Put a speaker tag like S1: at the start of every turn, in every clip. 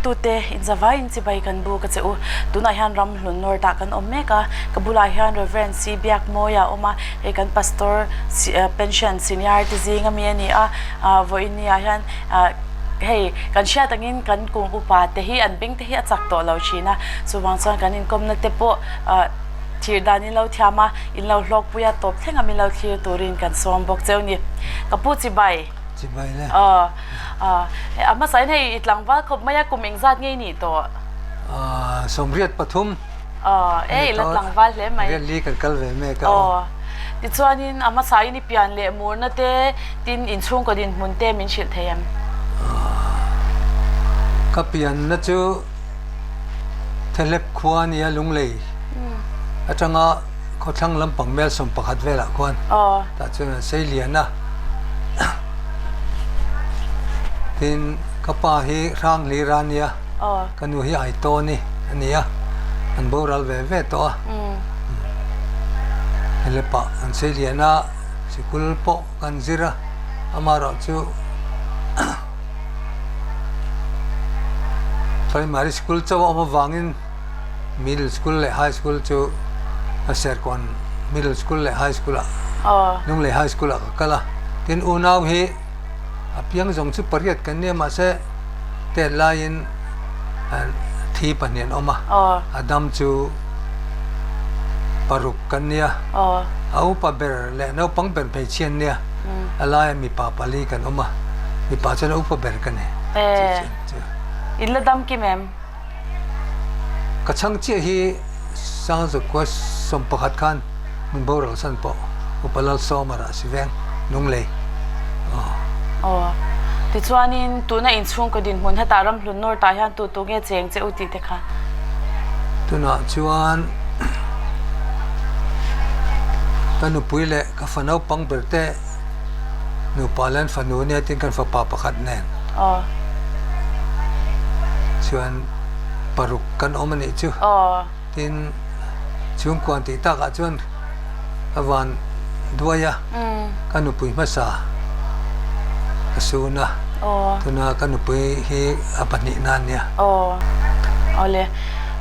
S1: Thlirtute inzavaiin chibai kan buk a che u. Tunah hian Ramhlun North ah kan awm mek a, ka bulah hian Rev. C. Biakmawia a awm a, hei kan Pastor Pension Senior te zing ami a ni a, vawiin ah hian hei kan hriat angin kan kum upa te hi an beng te hi a chak tawh lo thin a, chuvang chuan kan inkawmna te pawh thlir dan in lo thiam a, in lo hlawkpui a tawp thleng a min lo thlir turin kan sawm bawk cheu ni. Ka pu chibai.
S2: Chibai le.
S1: Aw. A hmasa in hei i tlangval khawp mai a kum engzat nge i nih tawh?
S2: 83.
S1: Aw, e i la tlangval hle mai.
S2: Riat li kan kal ve mek a.
S1: Aw, tichuanin a hmasa in i pian leh murna te tin inchhungkaw dinhmun te min hrilh thei em?
S2: Ka pianna chu Thelep khua a nia Lunglei atanga khawthlang lampang mel 11 velah khuan tah chuan an sei lian a. Tin, ka pa hi Hranghlir a nia, ka nu hi Aitawni a nia, an boral ve ve tawh a. Helepah an sei lian a, sikul pawh kan zir a, amaherawh chu primary school chauh a awm avangin middle school leh high school chu Serkawn middle school leh high school ah Lunglei high school ah ka kal a, tin unau hi a piang zawng chu pariat kan nia mahse tet laiin thi pahnih an awm a, a dam chu paruk kan nia, a upa ber leh naupang ber hmeichhia an nia, a laia mipa pali kan awm a, mipa chuan a upa ber ka ni.
S1: In la dam kim em?
S2: Ka chhang chiah hi Sangzakua 11 khan min boral san pawh Upa Lalsawma rah si veng Lunglei.
S1: Aw. Tichuanin tuna inchhungkaw dinhmun hetah Ramhlun North ah hian tu tu nge cheng che u tih te kha?
S2: Tunah chuan ka nupui leh ka fa naupang ber te nupa leh an fanu nia tin kan fapa pakhat nen.
S1: Aw.
S2: Chuan paruk kan awm a nih chu.
S1: Aw.
S2: Tin chhungkuan tih takah chuan ka van duai a, ka nupui hmasa ka sun a, tuna ka nupui hi a pahnihna a nia.
S1: Aw. Awle.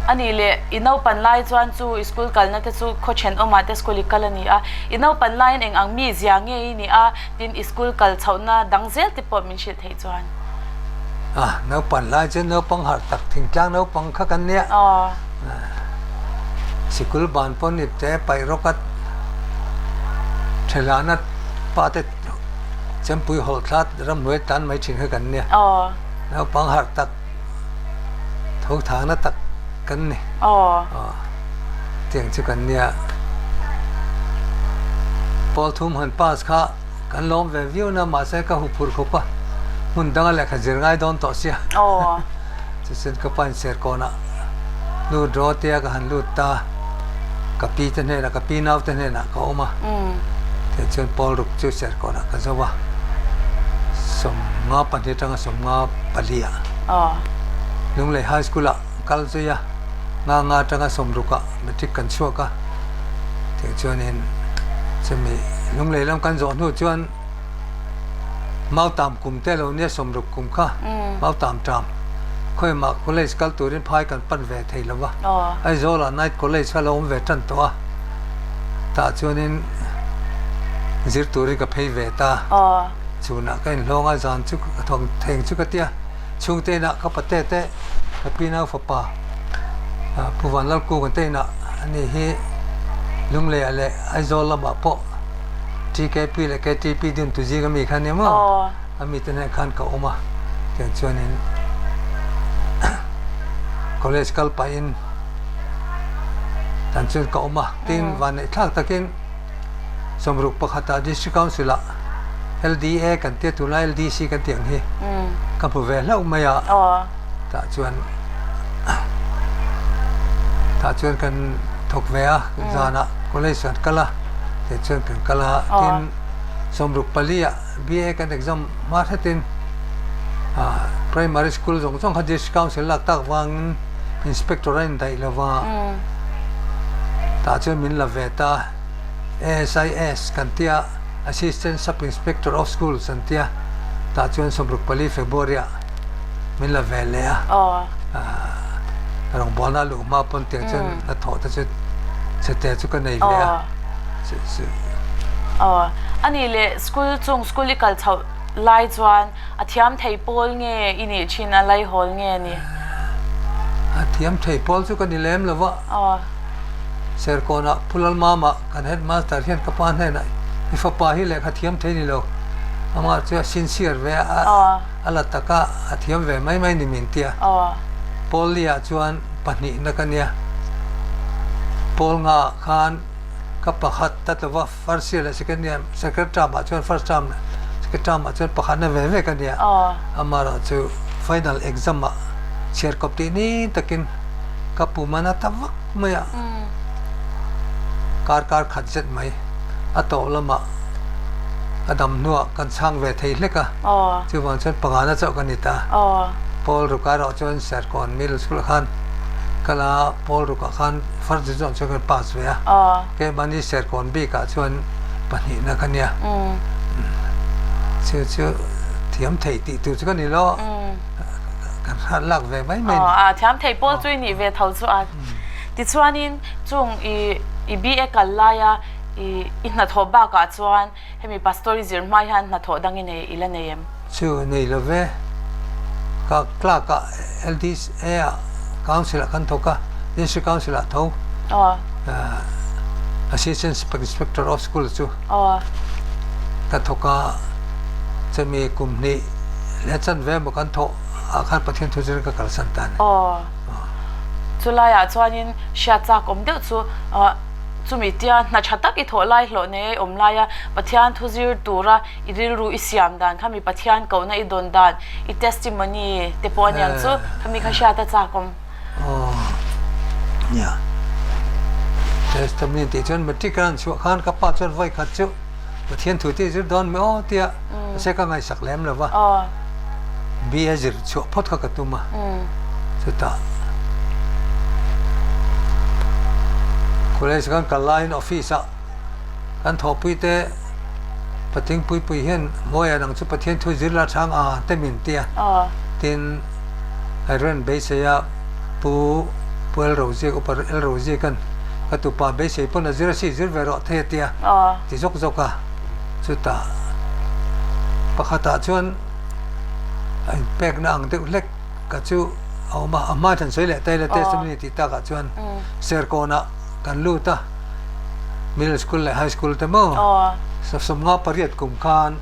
S1: Anih leh i naupan lai chuan chu i school kalna te chu khaw thenawmah te school i kal a ni a, i naupan laiin eng ang mi zia nge i nih a, Tin, i school kal chhohna dang zel te pawh min hrilh theih chuan.
S2: A, naupang lai chuan naupang harh tak thingtlang naupang kha kan nia.
S1: Aw.
S2: Sikul ban pawh ni te paih rawk a thelana pa te chempui hawlh thla ramhnuai tan mai thin kha kan nia.
S1: Aw.
S2: Naupang harh tak tho thangna tak kan ni.
S1: Aw.
S2: Aw. Tiang chu kan nia. Pawl thum han pass kha kan lawm ve viau na mahse ka huphurh khawp a, hmun danga lehkha zir ngai dawn tawh sia.
S1: Aw.
S2: Chuchuan ka pa inser kawnah nu draw tia ka han lut ta, ka pi te hnenah ka pi nau te hnenah ka awm a. Tichuan pawl ruk chu ser kawnah ka zo a, 52 atanga 54 ah.
S1: Aw.
S2: Lunglei High School ah kal zui a. Nga nga atanga sawmrukah matric kan chhuak a, tiang chuanin chumi Lunglei lam kan zawh hnu chuan Mautam kum te lo nia 60 kum kha Mautam ṭam khawimah college kal turin phai kan pan ve thei lo va, Aizawlah night college kha lo awm ve ṭan tawh a, tah chuanin zir turin ka phei ve ta, chhunah ka inhlawng a zan chu ka thawm theng chu ka tia. Chhungte inah ka pate te ka pi nau fapa Pu Vanlalkunga te inah ani hi Lungleiah leh Aizawl lamah pawh TKP leh KTP dun tu zing ami kha nia maw? A mite hnenah khan ka awm a, tiang chuanin college kal pahin tan chuan ka awm a, tin vanneihthlak takin 61ah District Council ah LDA kan tia tunlai LDC kan tih ang hi ka hmu ve hlauh mai a, tah chuan tah chuan kan thawk ve a, zanah college kan kal a, teh chuan kan kal a, tin 64 ah BA kan exam hma hretin primary school zawng zawng kha District Council lak tak vangin Inspector a indaih lo va, tah chuan min la ve ta. ASIS kan tia, Assistant Sub Inspector of Schools an tia, tah chuan 64 February ah. min la ve leh a. Rawngbawlna luh hma pawn tiang chuan hnathawh te chu chhete chu ka nei ve a.
S1: Aw, a nih leh school chung school i kal chhoh lai chuan a thiam thei pawl nge i nih thin a laihawl nge ni?
S2: A thiam thei pawl chu ka ni lem lo va.
S1: Aw.
S2: Serkawnah Pu Lalmama kan headmaster hian ka pa hnenah i fapa hi lehkha thiam thei ni lo, amah chu a sincere ve a, a la tak a, a thiam ve mai mai ni min ti a. Pawl li ah chuan pahnihna ka nia. Pawl nga ah khan ka pakhat ta tlo va, first year leh second year, second term ah chuan first term leh second term ah chuan pakhatna ve ve ka nia. Amaherawhchu final exam ah chhiarkawp tih ni takin ka pum a na ta vak mai a, kar kar khat zet mai a tawh lamah a dam hnuah kan chhang ve thei hlek a, chuvang chuan pangana chauh ka ni ta. Pawl ruk erawh chuan Serkawn Middle School ah khan kal a, Pawl ruk ah khan first division chuan kan pass ve a, keimahni Serkawn bik ah chuan pahnihna ka nia. Chu chu thiam thei tih tur chu ka ni lo. Kan hrat lak ve mai mai ni.
S1: A thiam thei pawl chu i nih ve tho chu a. Tichuanin chung i i BA kal laia i i hnathawh bakah chuan hemi pastor i zir hma hian hnathawh dang i nei i la nei em?
S2: Chu nei lo ve. Ka clerk ah LDA ah council ah kan thawk a, District Council ah tho. Assistant Inspector of School chu. Ka thawk a, chumi kum hnih leh chanve emaw kan thawh ah khan Pathian thu zir ka kalsan ta a ni.
S1: Aw. Chulaiah chuanin hriat chak awm deuh chu chumi tia hna tha tak i thawh lai hlawh nei a i awm laia Pathian thu zir tura i rilru i siam dan kha mi Pathian kohna i dawn dan i testimony te pawh aniang chu khami kha hriat a chak awm.
S2: Aw nia. Testimony tih chuan matric a rawn chhuah khan ka pa chuan vawi khat chu Pathian thu te zir dawn mai aw tia mahse ka ngaihsak lem lo va. BA zir chhuah phawt kha ka tum a. Chutah college kan kal laiin office ah Kan thawhpui te Patling Puipui hian Mawia nang chu Pathian thu zir la chhang a te min ti a. Tin, Iron beiseia Pu Pu El Roziak, Upa El Roziakan ka tupa beisei pawn a zir a si zir ve rawh thei a ti a, ti zawk zawk a. Chutah pakhatah chuan a inpekna ang deuh hlek ka chu a awm a, a hma than sawi leh ta ila testimony tih takah chuan Serkawnah kan lut a. Middle school leh high school te maw 58 kum khan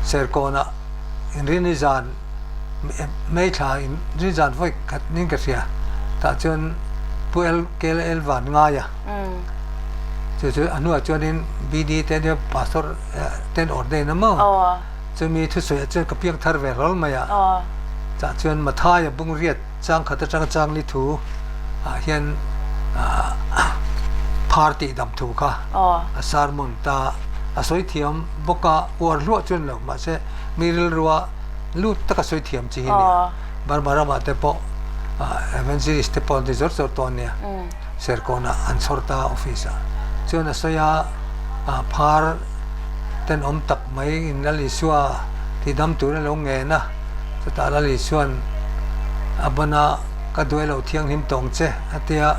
S2: Serkawnah inrini zan May thla inrini zan vawi khat nin ka hria tah chuan Pu LKL Van Ngaia chu chu a hnuah chuanin BD te ania pastor ten ordain a maw chumi thusawi ah chuan ka piang thar ve hlawl mai a tah chuan Mathaia bungriat Chang khat atanga chang li thu ah hian phar tih dam thu kha a sermon ta a sawi thiam bawk a, uar hluah chuan lo mahse mi rilrua lut taka sawi thiam chi hi a nia. Burma ramah te pawh evangelist te pawh an ti zawr zawr tawh a nia, Serkawnah an chhawr ta office ah chuan a sawi a, phar tenawm tak mai in Lal Isua ti dam turin a lo ngen a. Chutah Lal Isua'n a ban a, Ka duai lo thianghlim tawng che, a ti a.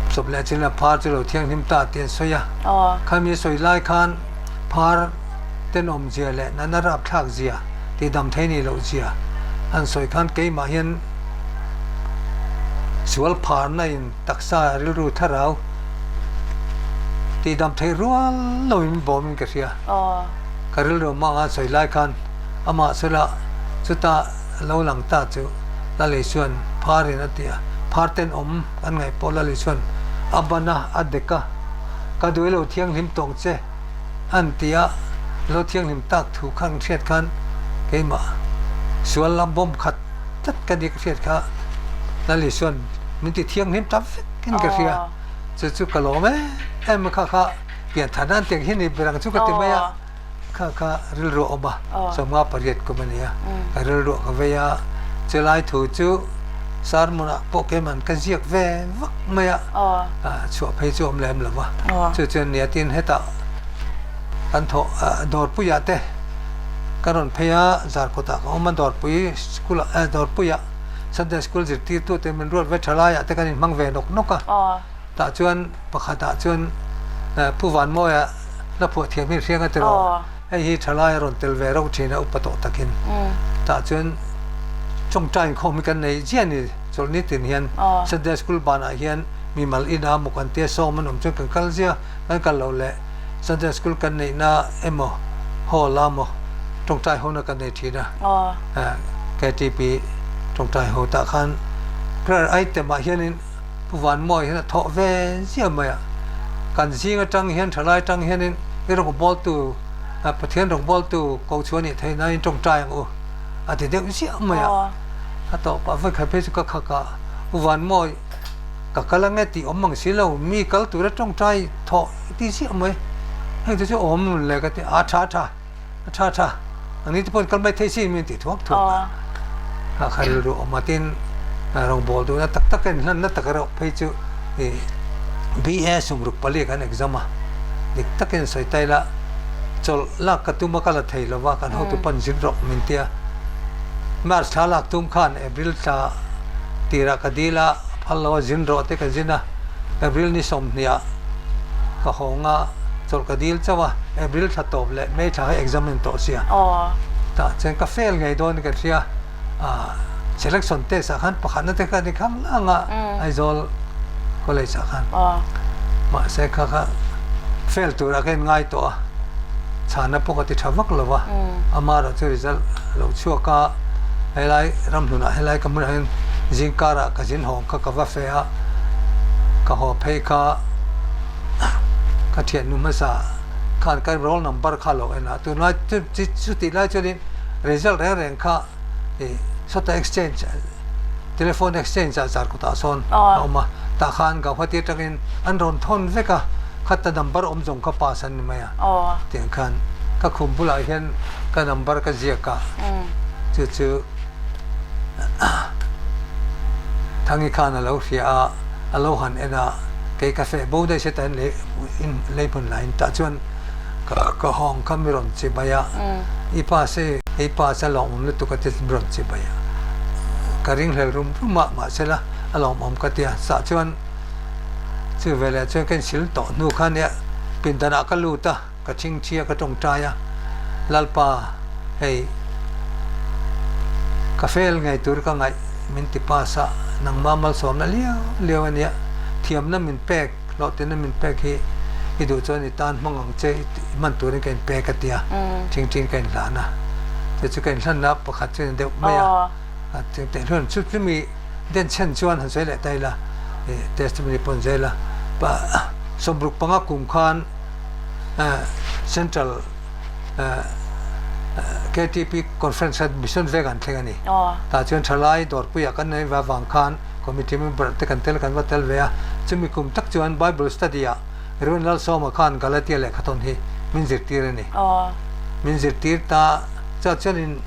S2: Sawp leh chin a phar chu lo thianghlim ta tih an sawi a. Khami sawi lai khan phar tenawm zia leh nana rapthlak zia, tihdam thei nih loh zia an sawi khan keimah hian sual pharna in taksa rilru thlarau tihdam theih rual loin bawmin ka hria. Ka rilru hmanga sawi lai khan amah sela chuta lo lang ta chu Lal Isuan pharin a ti a, phar tenawm an ngaih pawh Lal Isuan a ban a, a dek a, ka duai lo thianghlim tawng che an ti a, lo thianghlim tak thu khan hriat khan keimah sual lam bawm khat tlat ka ni ka hriat kha Lal Isuan min ti thianghlim ta vek in ka hria, chu chu ka lawm em em a kha kha. Pian than an tiang hi ni berang chu ka ti mai a, kha kha rilru a awm a, 58 kum a ni a, ka rilru ka vei a, chulai thu chu sermon ah pawh keiman ka ziak ve vak mai a, chhuah phei chu awm lem lo va, chu chuan nia tin hetah kan thawh dawrpuiah te. Ka rawn phei a, Zarkawtah ka awm a, Dawrpui school ah eh Dawrpuiah Sunday school zirtirtu te min ruat ve tha laiah te kan inhmang ve nawk nawk a. Tah chuan pakhatah chuan Pu Vanmawia la phuah thiam hi hriang a ti rawh. Hei hi tha lai a rawn tel ve rauh thin a upa tawh takin. Tah chuan tawngtai inkhawm hi kan nei chiah a ni. Chawlhni tin hian Sunday school banah hian mimal ina muk an tia sawm an awm chuan kan kal zia kan kal loh leh Sunday school kan neihna emaw hall a maw tawngtai hona kan nei thin a. KTP tawngtai ho tah khan prayer item ah hianin Pu Vanmawi hian a thawh ve ziah mai a, kan zing atang hian thalai atang hianin i rawngbawltu Pathian rawngbawltu ko chu a nih theih nain tawngtai ang u a ti deuh ziah mai a, a tawh pah vawikhat phei chu ka khak a, Pu Vanmawi ka kal ange tih awm ang si lo, mi kal tura tawngtai thawh i ti ziah mai, heng te chu awm le ka ti a, a tha a tha. A tha tha. Ani te pawn kal mai thei sin min ti thuak thuak a. Kha kha rilru awm a tin rawngbawl duhna tak tak in hlanna tak erawh phei chu i BA sumruk pali kan exam a. Dik takin sawi ta ila chawlh lak ka tum a ka la thei lo va kan hotu pan zin rawh min tia. March thla lak tum khan April thla tirah ka dil a phal lo a zin rawh te ka zin a. April ni sawmhnih ah ka hawng a chawlh ka dil chauh a. April thla tawp leh May thla kha exam in tawh sia. Tah chuan ka fail ngei dawn ka hria. Selection test ah khan pakhatna te kha ni khang lang a Aizawl college ah khan. Mahse kha kha fail turah ka in ngai tawh a. Chhana pawh ka ti tha vak lo va. Amaherawh chu result lo chhuak a helai ramhlunah helai ka hmunah hian zingkarah ka zin hawng kha ka va fe a. Ka haw phei kha ka thiannu hmasa khan ka roll number kha lo en a, tunlai chu chutih lai chuanin result reng reng kha ih sawta exchange telephone exchange ah zar kawtah sawn a awm a, tah khan Gauhati atangin an rawn thawn vek a, khata number awm zawng kha pass an ni mai a, tiang khan ka khum bulah hian ka number ka ziak a, chu chu Thangi khan a lo hria a, a lo han en a, kei ka feh bo daih se ta in lei hmun lah in tah chuan ka hawng kha mi rawn chi bai a, i pa se i pa chu a lawmawm lutuk a ti mi rawn chi bai a, ka ringhlel rum rum a mahsela a lawmawm ka ti a, chah chuan chu veleh chuan ka insil tawh hnu kha nia pindanah ka lut a. Ka chingchia ka tawngtai a, Lalpa hei ka fail ngei tur ka ngaih min ti pass a, nangma malsawmna liau liau a nia, thiamna min pek, hlawhtlinna min pek hi i duh chuan i tan hmang ang che i hman turin ka inpek a tia, chingchin ka inhlan a, chu chu ka inhlanna pakhat chu a ni deuh mai a, chutih chu chumi denchhen chuan han sawi leh ta ila, testimony pawh an zel a, 65 kum khan. Central KTP Conference kha Mission vek an thleng a ni. Tah chuan thalai dawrpuiah kan nei ve avang khan committee member te kan tel kan va tel ve a. Chumi kum tak chuan Bible study ah Rev. Lalsawma khan Galatia lehkhathawn hi min zirtir a ni. Min zirtir ta chuan chuanin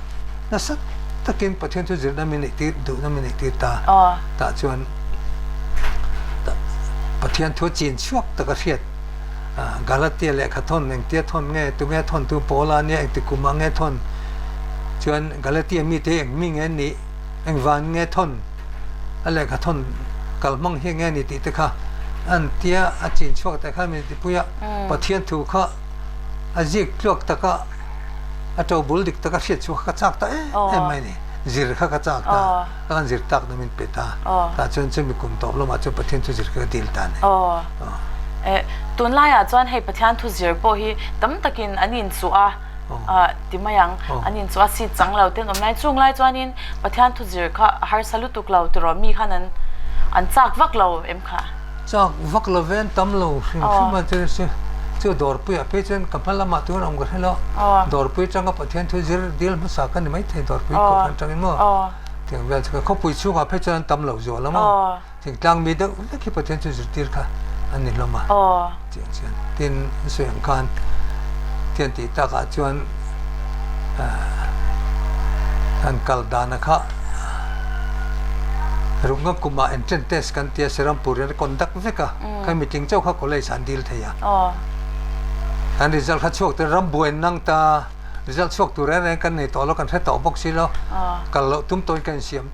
S2: nasa takin Pathian thu zirna min neihtir duhna min neihtir ta. Tah chuan Pathian thu chin chhuak taka hriat Galatia lehkha thawn engtia thawn nge tunge thawn tu pawl a nia engti kum ah nge thawn chuan Galatia mite eng mi nge nih engvan nge thawn a lehkha thawn kal hmang hi nge ni tih te kha an tia a chin chhuak te kha min tipui a Pathian thu kha a zik tluak taka a to bul dik taka hriat chhuak kha ka chak ta em em mai ni zir kha ka chak ta ka kan zir tak na min pe ta tah chuan chumi kum tawp lamah chuan Pathian thu zir kha ka dil ta a ni.
S1: Eh, tunlaiah chuan hei Pathian thu zir pawh hi tam takin an inchuh a, ti mai ang, an inchuh a, seat chang lo te an awm lai. Chung lai chuanin Pathian thu zir kha a harsa lutuk lo tiraw mi khan an an chak vak lo em kha?
S2: Chak vak lo ve, an tam lo hrim hrim a, chu chu chu dawrpuiah phei chuan ka hma lamah tun awm ka hre lo. Dawrpui atanga Pathian thu zir dil hmasa ka ni maithei dawrpui kohhran atangin maw? Tiang vel chu ka khawpui chhungah phei chuan an tam lo zual a maw? Thingtlang mi deuh vek hi Pathian chu zirtir kha an ni hlawm a, tiang chuan tin an sawi ang khan thian tih takah chuan an kal dana kha rukna kumah entrance test kan tia Serampur hian a conduct vek a, kha mitling chauh kha college ah an dil thei a, an result kha chhuak te rambuai an nang ta. Result chhuak tur reng reng kan nei tawh lo, kan hre tawh bawk si lo. Kal loh tum tawhin ka insiam,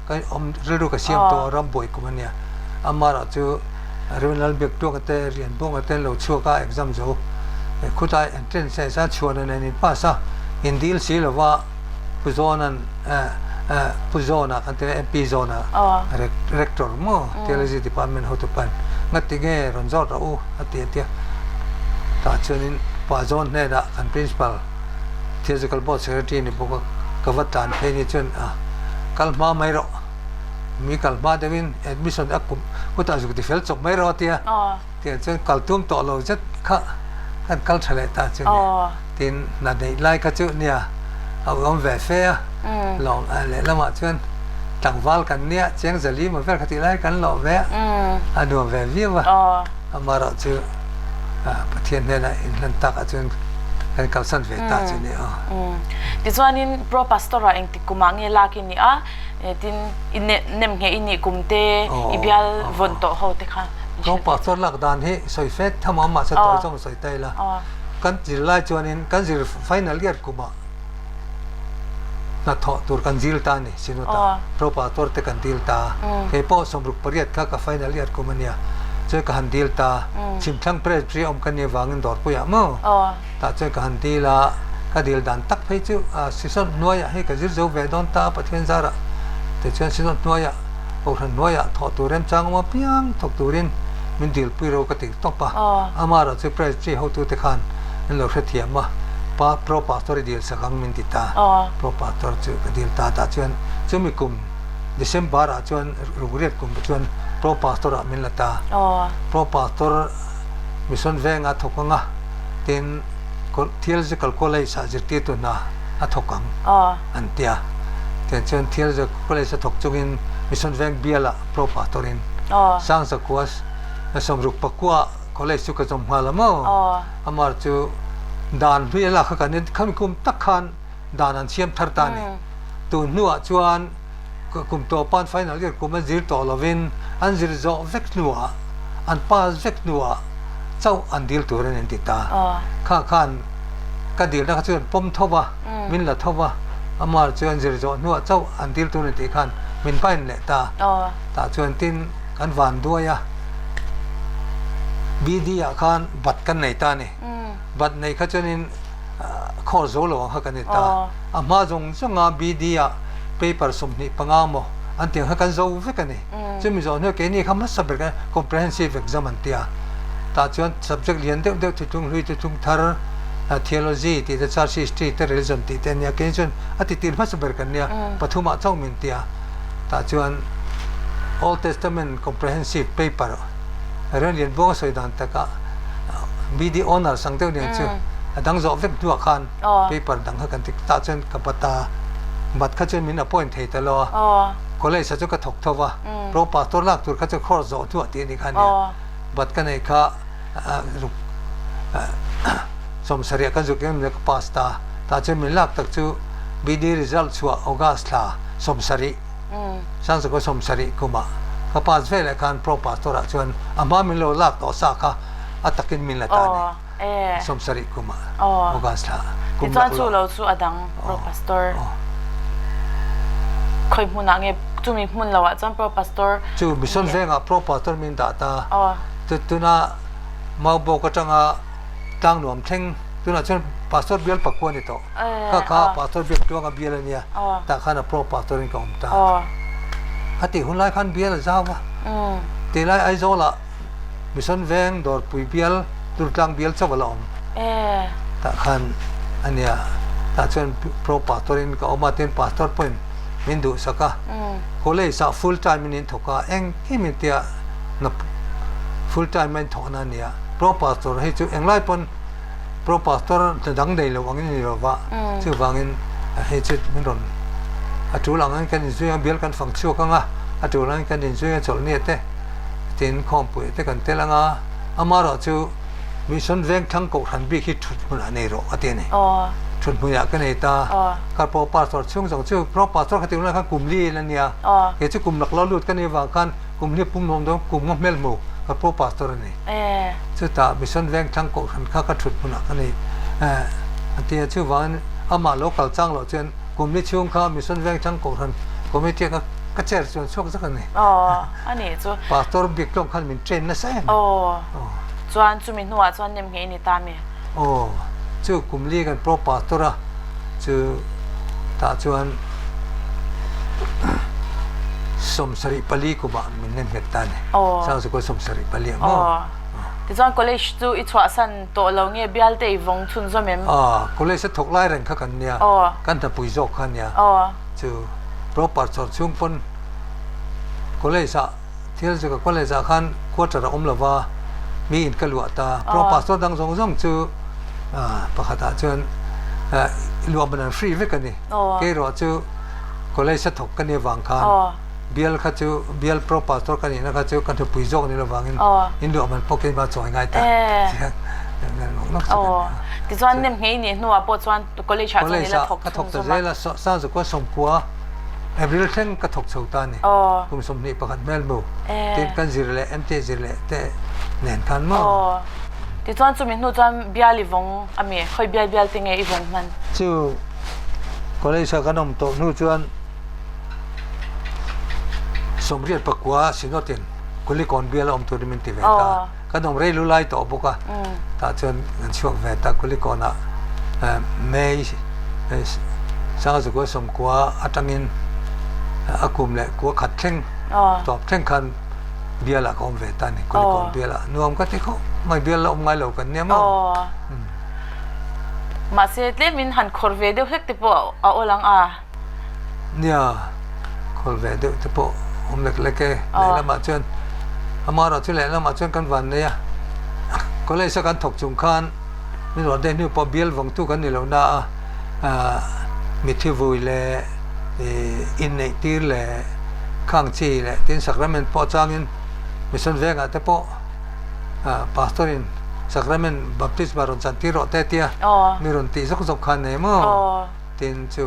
S2: ka awm rilru ka siam tawh a, ram buai kum a nia. Amara chu Rev. Biaktuanga te, Rianbuanga te an lo chhuak a, exam zo. Khutah entrance exam chhuahna nen in pass a, in dil si lo va, Pu Zawna'n Pu Zawna kan ti a, MP Zawna Rector maw Theology Department hotupain ngati nge rawn zawt rawh u a ti a tia. Tah chuanin Pa Zawn hnenah kan Principal Theological Board Secretary ni bawk a, ka va tlan phei ni chuan a kal hma mai rawh, mi kal hma deuhin admission a kum kutah zuk ti fel chawp mai rawh a tia. Tiang chuan kal tum tawh lo zet kha kan kal tha leh ta chu nia. Tin, hna neih lai kha chu nia a awm ve fe a, lawm lehlamah chuan tlangval kan nia cheng zali maw vel kha tih lai kan lawh ve a, a nuam ve viau a. Amaherawh chu Pathian hnenah inhlan takah chuan kan kalsan ve ta chu nia aw.
S1: Tichuanin Pro Pastor-ah engtik kumah nge lak i nih a, tin i nem ngheh i nih kum te, i bial vawn tawh ho te kha.
S2: Pro Pastor lak dan hi sawi fet tham a, mahse tawi zawng sawi ta ila. Kan zir lai chuanin kan zir final year kumah hnathawh tur kan zir ta a ni Synod-ah Pro Pastor te kan dil ta a, kei pawh 68 kha ka final year kum a nia, chuan ka han dil ta, Chhimthlang Presbytery awm ka nih avangin Dawrpuiah maw tah chuan ka han dil a, ka dil dan tak phei chu Synod hnuaiah hei ka zir zo ve dawn ta a Pathian zarah tichuan Synod hnuaiah Kohhran hnuaiah thawh tur remchang awm apiang thawk turin min dilpui ro ka ti tawp a, amaherawh chu Presbytery hotute khan an lo hrethiam a, pa Pro Pastor i dil sak ang min ti ta, Pro Pastor chu ka dil ta tah chuan chumi kum December ah chuan rukriat kum chuan Pro Pastor ah min la ta, Pro Pastor Mission Veng a thawk ang a, tin Theological College ah zirtirtu hna a thawk ang an ti a, tiang chuan Theological College a thawk chungin Mission Veng bial ah Pro Pastor in Sangzakua 69 College chu ka zawm nghal a maw? Amar chu dan hlui a lak kha kan en khami kum tak khan dan an siam thar ta a ni. Tun hnuah chuan kum tawpan final year kum an zir tawh lovin an zir zawh vek hnuah an pass vek hnuah chauh an dil tur a ni an ti ta. Kha khan ka dilna kha chu an pawm tho va, min la tho va, amar chu an zir zawh hnuah chauh an dil tur a ni tih khan min pain leh ta. Tah chuan tin kan van duai a, BD ah khan bat kan nei ta a ni. Bat nei kha chuanin khawr zo lo ang kha kan ni ta. A hma zawng zawnga BD ah paper 25 maw an tih ang kha kan zo vek a ni. Chumi zawh hnuah keini kha hmasa ber khan comprehensive exam an ti a. Tah chuan subject lian deuh deuh thuthlung hlui, thuthlung thar, theology tih te, church history te, religion tih te a nia. Keini chuan a titir hmasa ber kan nia, pathumah chauh min ti a. Tah chuan Old Testament Comprehensive Paper Ren Lian Buanga sawi dan takah BD Honours ang deuh nen chu a dang zawh vek hnuah khan paper dang kha kan ti tah chuan ka bat a, bat kha chuan min appoint thei ta lo a, college ah chuan ka thawk tho va, pro pastor lak tur kha chu course zawh hnuah tih a nih kha nia, bat ka neih kha ruk 70 kan zuk em ka pass ta, tah chuan min lak tak chu BD result chhuah August thla 70 Sangzakaw 70 kumah ka pass veleh khan pro pastor ah chuan a hma min lo lak tawh sa kha a takin min la ta a ni 70 kumah August thla
S1: kum lak lo. Tichuan chu lo chu a dang pro pastor khawi hmunah nge chumi hmun lo ah chuan pro pastor
S2: chu mission vengah pro pastor min dah ta tuna Maubawk atanga Tlangnuam thleng tunah chuan pastor bial pakua a ni tawh. Kha kha pastor biak tuanga bial a nia tah khan a pro pastor in ka awm ta. A tih hun lai khan bial a zau a. Tilai Aizawlah Mission Veng Dawrpui bial Durtlang bial chauh a la awm. Tah khan a nia tah chuan pro pastor in ka awm a tin pastor pawhin min duhsak a. College ah full time in in thawk a engkim in tia full time a in thawkna a nia. Pro pastor hei chu englai pawn Pro Pastor hna dang nei lo angin a ni lo va, chuvangin hei chu min rawn a tul angin kan inzui ang, bial kan fang chhuak ang a, a tul angin kan inzui ang chawlhnia te tin khawmpuia te kan tel ang a, amaherawh chu Mission Vengthlang Kohhran bik hi thut hmunah nei rawh a ti a ni. Thut hmunah ka nei ta, ka Pro Pastor chhung zawng chu Pro Pastor kha tih hunah khan kum li in a nia, kei chu kum lak lo lut ka nih avang khan kum li pum nuam dawn kum nga hmel hmu ka Pro Pastor a ni. Chutah Mission Vengthlang Kohhran kha ka thut hmunah ka nei a ti a, chuvangin Amah lo kal chang loh chuan kum li chhung kha Mission Vengthlang Kohhran Committee kha ka chair chuan chhuak zak a ni.
S1: Aw, a nih chu.
S2: Pastor bik tlawng khan min train nasa em.
S1: Aw, chuan chumi hnuah chuan nem nghei ni ta mi?
S2: Aw, chu kum li kan pro pastor a, chu tah chuan 74 kumah min nem nghet ta a ni.
S1: Aw.
S2: Sangzukua 74 ah maw?
S1: Aw, tichuan college chu i chhuahsan Tawh lo nge bial te i vawng chhun zawm em?
S2: Aw, college a thawk lai reng kha kan nia.
S1: Aw.
S2: Kan hnapui zawk kha nia.
S1: Aw.
S2: Chu proper chawr chhung pawn college ah thil chu ka college ah khan quarter a awm lo va, mi in ka luah ta.
S1: Aw.
S2: Pro pastor dang zawng zawng chu pakhat ah chuan luah man an free vek a ni.
S1: Aw.
S2: Kei erawh chu college a thawk ka nia vang khan.
S1: Aw.
S2: Bial kha chu bial pro pastor ka nihna kha chu ka hnupui zawk ni lovangin in luah man pawh keimah chawi ngai ta
S1: Aw tichuan nem nghei nih hnuah pawh chuan college ah chuan ila thawk
S2: ka thawk ta zel a Sangzukua sawmkua April thleng ka thawk chho ta a ni kum 21 hmel mu tin kan zir leh MT zir leh te nen khan maw
S1: Aw tichuan chumi hnu chuan bial i vawng ami khawi bial bial te nge i vawng hman
S2: Chu college ah kan awm tawh hnu chuan 84 Synod in Kulikawn bial a awm turin min ti ve ta. Kan awm rei lu lai tawh bawk a, tah chuan kan chhuak ve ta Kulikawn ah May 1990 atangin a kum leh kua khat thleng tawp thleng khan bial ah ka awm ve ta a ni Kulikawn bial ah nuam ka ti khawp mai bial la awm ngai lo kan nia maw.
S1: Mahse tlemin han khawr ve deuh hlek te pawh a awl ang a.
S2: Nia, khawl ve deuh te pawh awm lek lek e. Lehlamah chuan amaherawh chu lehlamah chuan kan van nei a. College a kan thawk chung khan min rawn deh hnu pawh bial vawngtu kan ni lo na a, mitthi vui leh inneih tir leh khang chi leh tin sacrament pawh changin mission vengah te pawh pastor in sacrament baptisma rawn chan tir rawh te tia mi rawn tih zawk zawk khan nei maw. Tin chu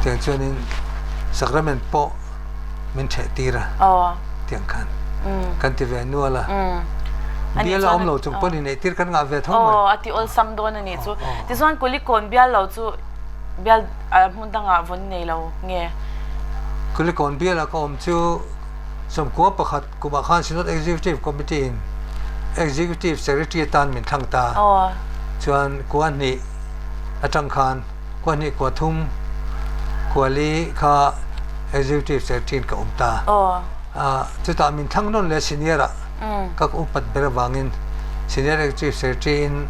S2: tiang chuanin sacrament pawh min ṭheh tir a, tiang khan kan ti ve nual a. Bial a awm lo chung pawn inneih tir kan ngah ve tho mai.
S1: Aw, a ti awlsam dawn a nih chu. Tichuan Kulikawn bial lo chu bial hmun dangah vawn nei lo nge?
S2: Kulikawn biala ka awm chu 11 Kumah khan Synod Executive Committee in Executive Secretary atan min thlang ta. Chuan kua hnih atang khan kua hnih kua thum kua li kha Executive Secretary in ka awm ta. Chutah min thlang nawn leh senior ah ka upat ber avangin Senior Executive Secretary in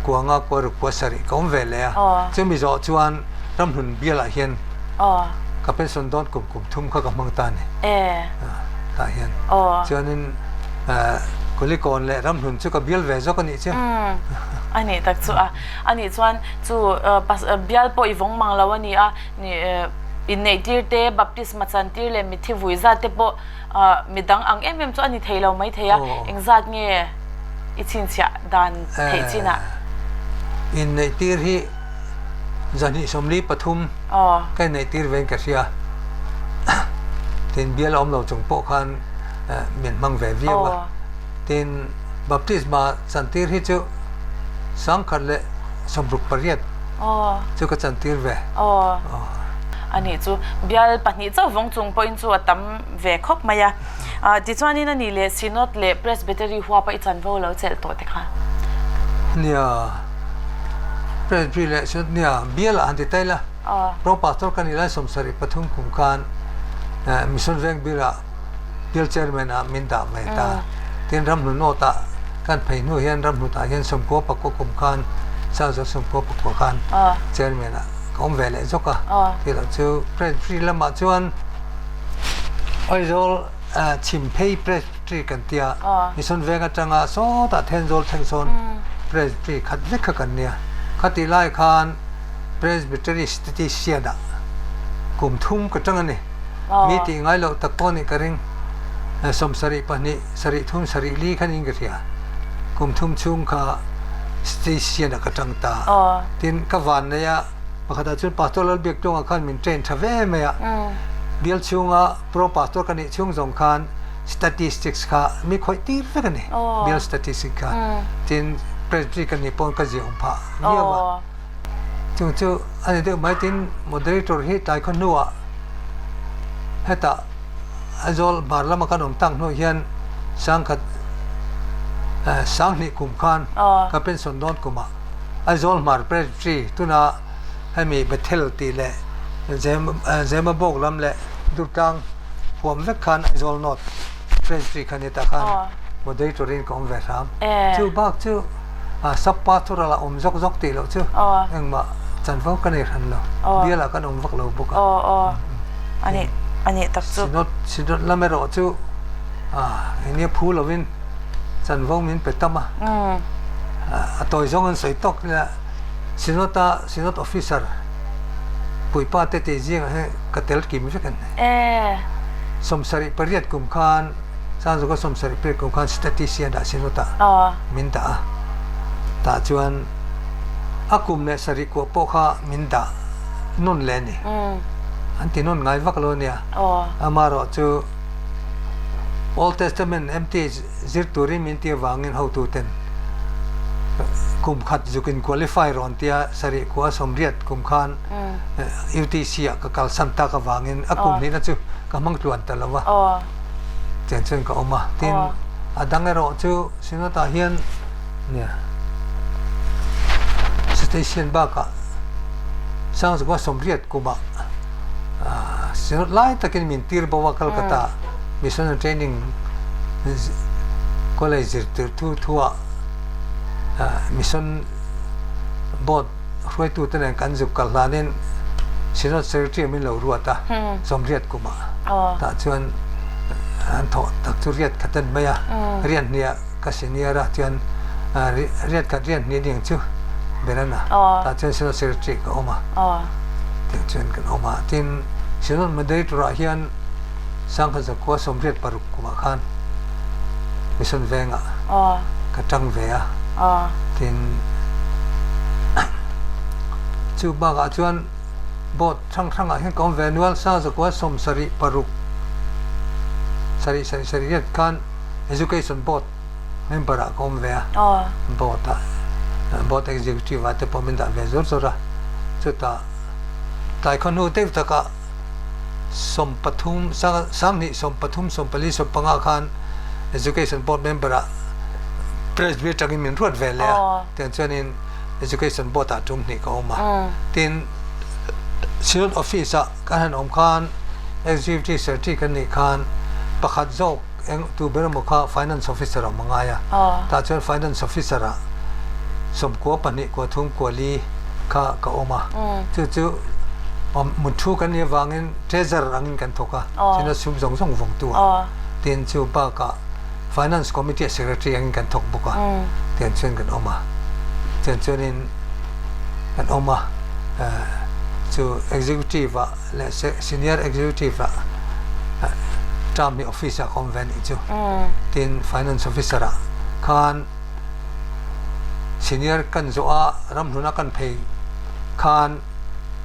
S2: kua nga kua ruk kua sarih ka awm ve leh a. Chumi zawh chuan ramhlun bialah hian ka pension dawn kum kum thum kha ka hmang ta a ni. Tah hian chuanin Kulikawn leh Ramhlun chu ka bial ve zawk a nih chu.
S1: A nih tak chu a. A nih chuan chu bial pawh i vawng mang lo a ni a, inneih tir te, baptisma chan tir leh mitthi vui zat te pawh midang ang em em chu a ni thei lo mai thei a, engzat nge i chhinchhiah dan theih chinah?
S2: Inneih tir hi 243 ka inneih tir vein ka hria. Tin, bial a awm lo chung pawh khan min hmang ve viau a. Tin, baptisma chantir hi chu 1068 chu ka chantir ve.
S1: A nih chu, bial pahnih chauh vawng chung pawhin chu a tam ve khawp mai a. Tichuanin a nih leh Synod leh Presbytery huapa i chanvo lo chelh tawh te kha.
S2: Nia, Presbytery leh Synod nia bialah han ti ta ila, Pro Pastor ka nih lai 73 kum khan Mission Veng bilah bial Chairman ah min dah ve ta. Tin Ramhnu North ah kan phei hnu hian Ramhnu tah hian 99 kum khan 1999 khan Chairman ah ka awm ve leh zawk a. Tih loh chu Presbytery lamah chuan Aizawl Chhimphei Presbytery kan tia, Mission Veng atanga sawtah Thenzawl thleng sawn Presbytery khat vek kha kan nia. Khatih lai khan Presbytery Statistician ah kum thum ka tang a ni. Mi tih ngai loh tak pawh nih ka ring. 72, 73, 74 khan in ka hria. Kum thum chhung kha Statistician ah ka tang ta. Tin, ka van nei a. Pakhatah chuan Pastor Lalbiaktuanga khan min train tha ve mai a, bial chhunga Pro Pastor ka nih chhung zawng khan statistics kha mi khawih tir vek a ni, bial statistics kha. Tin. Presbytery ka nih pawn ka ziah awm phah viau a. Chung chu a ni deuh mai tin moderator hi tlai khaw hnuah hetah Aizawl hmar lama kan awm tak hnuah hian sangkhat sanghnih kum khan ka pension dawn kumah Aizawl hmar Presbytery tuna hemi Bethel tih leh Zemabawk lam leh Durtlang huam vek khan Aizawl North Presbytery kha ni ta khan moderator in ka awm ve hram. Chu bak chu sub pastoral ah awm zawk zawk tih loh chu engmah chanvo ka nei hran lo. Bial ah kan awm vak lo bawk a. Synod Synod lam erawh chu enge phu lovin chanvo min pe tam a. A tawi zawng an sawi tawk ila Synod a Synod officer puipa te tih zingah hian ka tel kim vek a ni. 78 kum khan Sangzuka 78 kum khan statistician ah Synod ah min dah a. Tah chuan a kum leh sarih kuah pawh kha min dah nawn leh a ni. An ti nawn ngai vak lo a nia. Amaherawh chu Old Testament MTH zir turin min ti avangin hotuten kum khat zukin qualify rawn tia sarih kua 80 kum khan UTC ah ka kalsan tak avangin a kum hnihna chu ka hmang tluan ta lo va, tiang chuan ka awm a. Tin, a dang erawh chu Synod ah hian nia station bakah Sangzukua 80 kumah Synod lai takin min tir bo a Calcutta Missionary Training College zirtir thu thuah Mission Board hruaitute nen kan zuk kal hlanin Synod Secretary min lo ruat a, 80 kumah tah chuan an thawh tak chu riat khat a ni mai a, riat hniah ka senior a chuan riat khat riat hnih ding chu ber a na, tah chuan Synod Secretary ka awm a, tiang chuan kan awm a. Tin, Synod Moderator ah hian Sangkhat 186 kumah khan Mission Vengah ka tang ve a, tin chu bakah chuan board hrang hrangah hian ka awm ve nual, 1976 sarih sarih sarih riat khan Education Board member ah ka awm ve a, board ah board executive ah te pawh min dah ve zawr zawr a, chutah tlai khawhnu deuh takah 13 sanghnih 13 14 15 khan Education Board member ah Presby atangin min ruat ve leh a, tiang chuanin Education Board ah tum hnih ka awm a. Tin, Synod Office ah kan han awm khan Executive Secretary kan nih khan pakhat zawk eng tu ber emaw kha Finance Officer a awm a ngai a, tah chuan Finance Officer ah 92 3 4 kha ka awm a, chu chu mut thu kan nih avangin Treasurer angin kan thawk a, Synod sum zawng zawng vawngtu a, tin chu bakah Finance Committee ah Secretary angin kan thawk bawk a, tiang chuan kan awm a, tiang chuanin kan awm a, chu Executive ah leh Senior Executive ah term hi office ah ka awm ve a nih chu, tin Finance Officer ah khan Senior kan zawh a ramhlun a kan phei khan